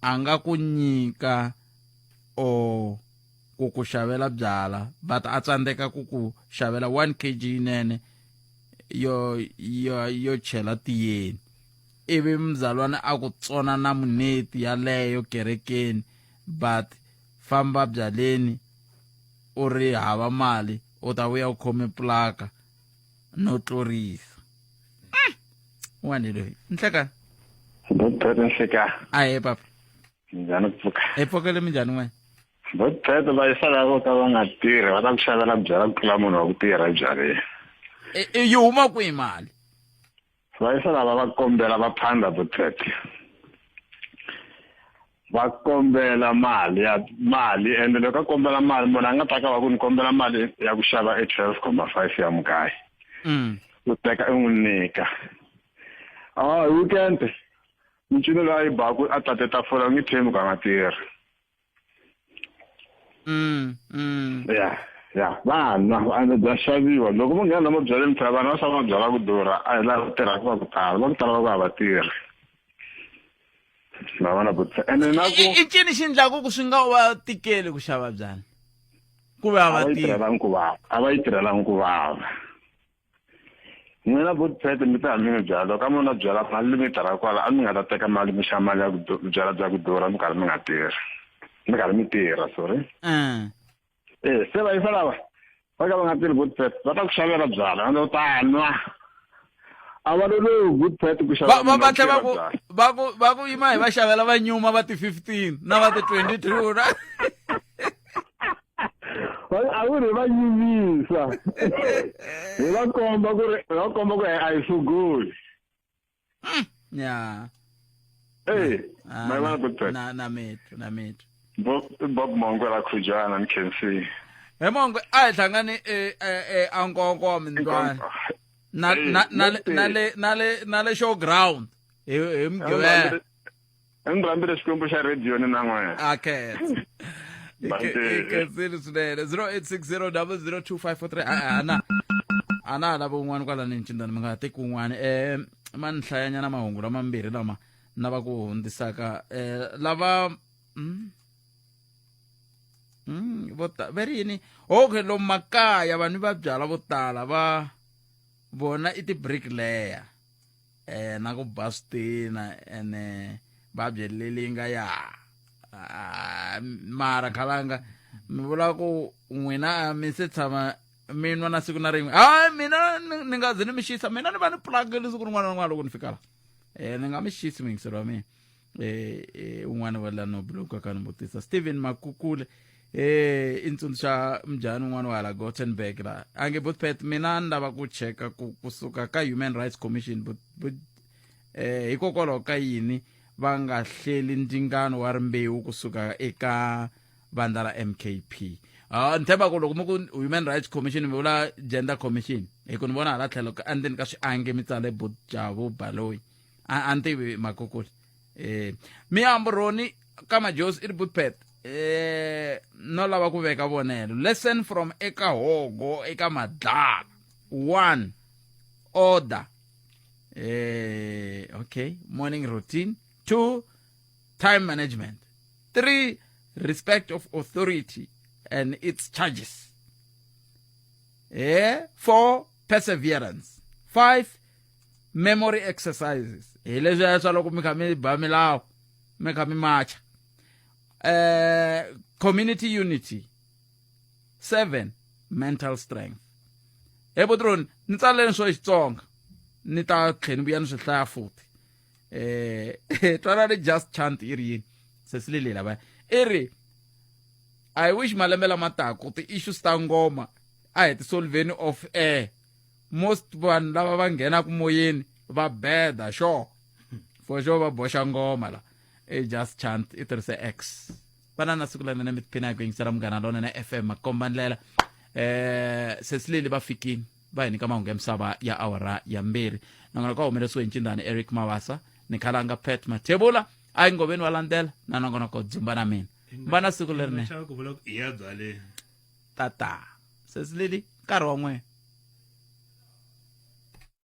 a nga ku nyika or ku ku xavela byala but a tsandzeka ku ku xavela 1 kg yinene yo yo yo chela tiyeni ivi mzalwana a ku tsona na muneti yaleyo kerekeni but famba byaleni u ri hava mali u ta vuya u khome plaka no tlurisa un'wana loyi nhlekani
Botete nhleka.
Ahe papa.
Minjhani ku pfuka?
Hi pfukele minjhani n'wena?
Botete va yisa lava vo ka va nga tirhi va ta ku xavela byala ku tlula munhu wa ku tirha ebyaleni.
Yi huma kwihi mali?
Va yisa lava va kombela va phanda botete. Va kombela mali ya mali ende loko a kombela mali munhu a nga ta ka va ku ni kombela mali ya ku xava e 12,5 ya mugayo. U teka u n'wi nyika. Ah, weekend mincino leyi a yi baku a tate tafula u nge thembi ku a nga tirhi. Ya ya va nwa ende bya xaviwa loko mo nghena lomu byaleni phela vanhu va xava mabyalwa ku durha a hi laha ku tirhaka va ku tala va ku tala va ku a va tirhi ma vona but ene na ku
i cini xi endlaku ku swi nga va tikeli ku xava byala ku ve a va
yi
tirhi
tirhelangi ku vava a va yi tirhelangi ku vava n'wina vo pete mi ta mi mi byala loko a mo na byala mali leyi mi yi tirhaka kwala a mi nga ta teka mali mi xava mali ya ku byala bya ku durha mi karhi mi nga tirhi mi karhi mi tirha sorry Eh, se va yisa lava va ka va nga tirhi good pet va ta ku xavela byala ende u ta nwa a va lolovi good pet ku xava
va va
munhu
va
wa ku
tlhela va
tirha
ku
byala.
va ku va ku yima hi va xavela va nyuma va ti 15 na va ti 22 na
a wu ri va nyumisa hi va komba ku ri hi va komba ku a hi suguli
ya
Eh,
Ah,
my vona good pet
na na metro na metro
Bob Bob Mongwe la Khujana ni khensile
he mongwe a hi hlangani e e e ankonko mindlwana na
Eh,
na na le-
Mongwe.
na le na le na le showground hi hi mugqivela
Ni rhambile xikwembu xa radio ni na n'wina.
A khensa. I khensile swinene 0860002543 a na a na ha lava un'wana kwala ni ncindani mi nga ha teki un'wana um ma ni hlayanyana mahungu lamambirhi lama na va ku hundzisaka um lava vo ta ve ri yini okay lomu makaya vanhu va byala vo tala va vona i ti-bricklayer eh na ku ba switina ene va byelele nga ya ah, mara khalanga mi vula ku n'wina a mi se tshama mi nwa na siku na rin'we hayi mina ni ni nga ze ni mi xisa mina ni va ni plugile siku rin'wana na rin'wana loko ni fika la eh ni nga mi xisi muyingiseri wa mina eh eh, un'wana wa la no buluka ka ni vutisa Steven Makukule Eh i ntsundzuxa mujhani un'wana wa hala Gothenburg la a nge Botpet mina ni lava ku cheka ku kusuka ka Human Rights Commission but, but eh hikokwalaho ka yini va nga hleli ndzingano wa rimbewu kusuka eka vandla ra MKP ah ni tshemba ku loko mi ku Human Rights Commission mi vula Gender Commission hi ku ni vona hala tlhelo ka endzeni ka swiange mi tsale Botjavu Baloyi a ni tivi makokoli eh miyambo roni ka majosi i ri Botpet eh no lava ku veka vonelo lesson from eka hogo eka madlala one order eh okay morning routine two time management three respect of authority and its charges eh four perseverance five memory exercises hi leswiya swa loko mi kha mi ba milawu mi kha mi macha eh community unity 7 mental strength he botron ni tsaleni swo xitsonga ni ta tlhela ni vuya ni swi hlaya futhi eh twanani just chant i ri yini sesilile lava i ri i wish malembe lama taku ti-issues ta ngoma a hi ti solveni off air most vanhu lava va nghenaka moyeni va beda sure for sure va boxa ngoma la i just chant i tirhise x vana na siku lerinene mi tiphina hi ku yingisela munghana lonene fm makomba ndlela eh sesilili va fikini va hi nyika mahungu ya misava ya awara ya mbirhi nongonoko wa humelerisiwe hi ncindani eric mavasa ni khalanga pet mathebula a yi ngoveni wa landzela na nongonoko dzumba na mina va na siku lerinene
Chava ku vula ku i ya byaleni
tata sesilili nkarhi wa n'wina.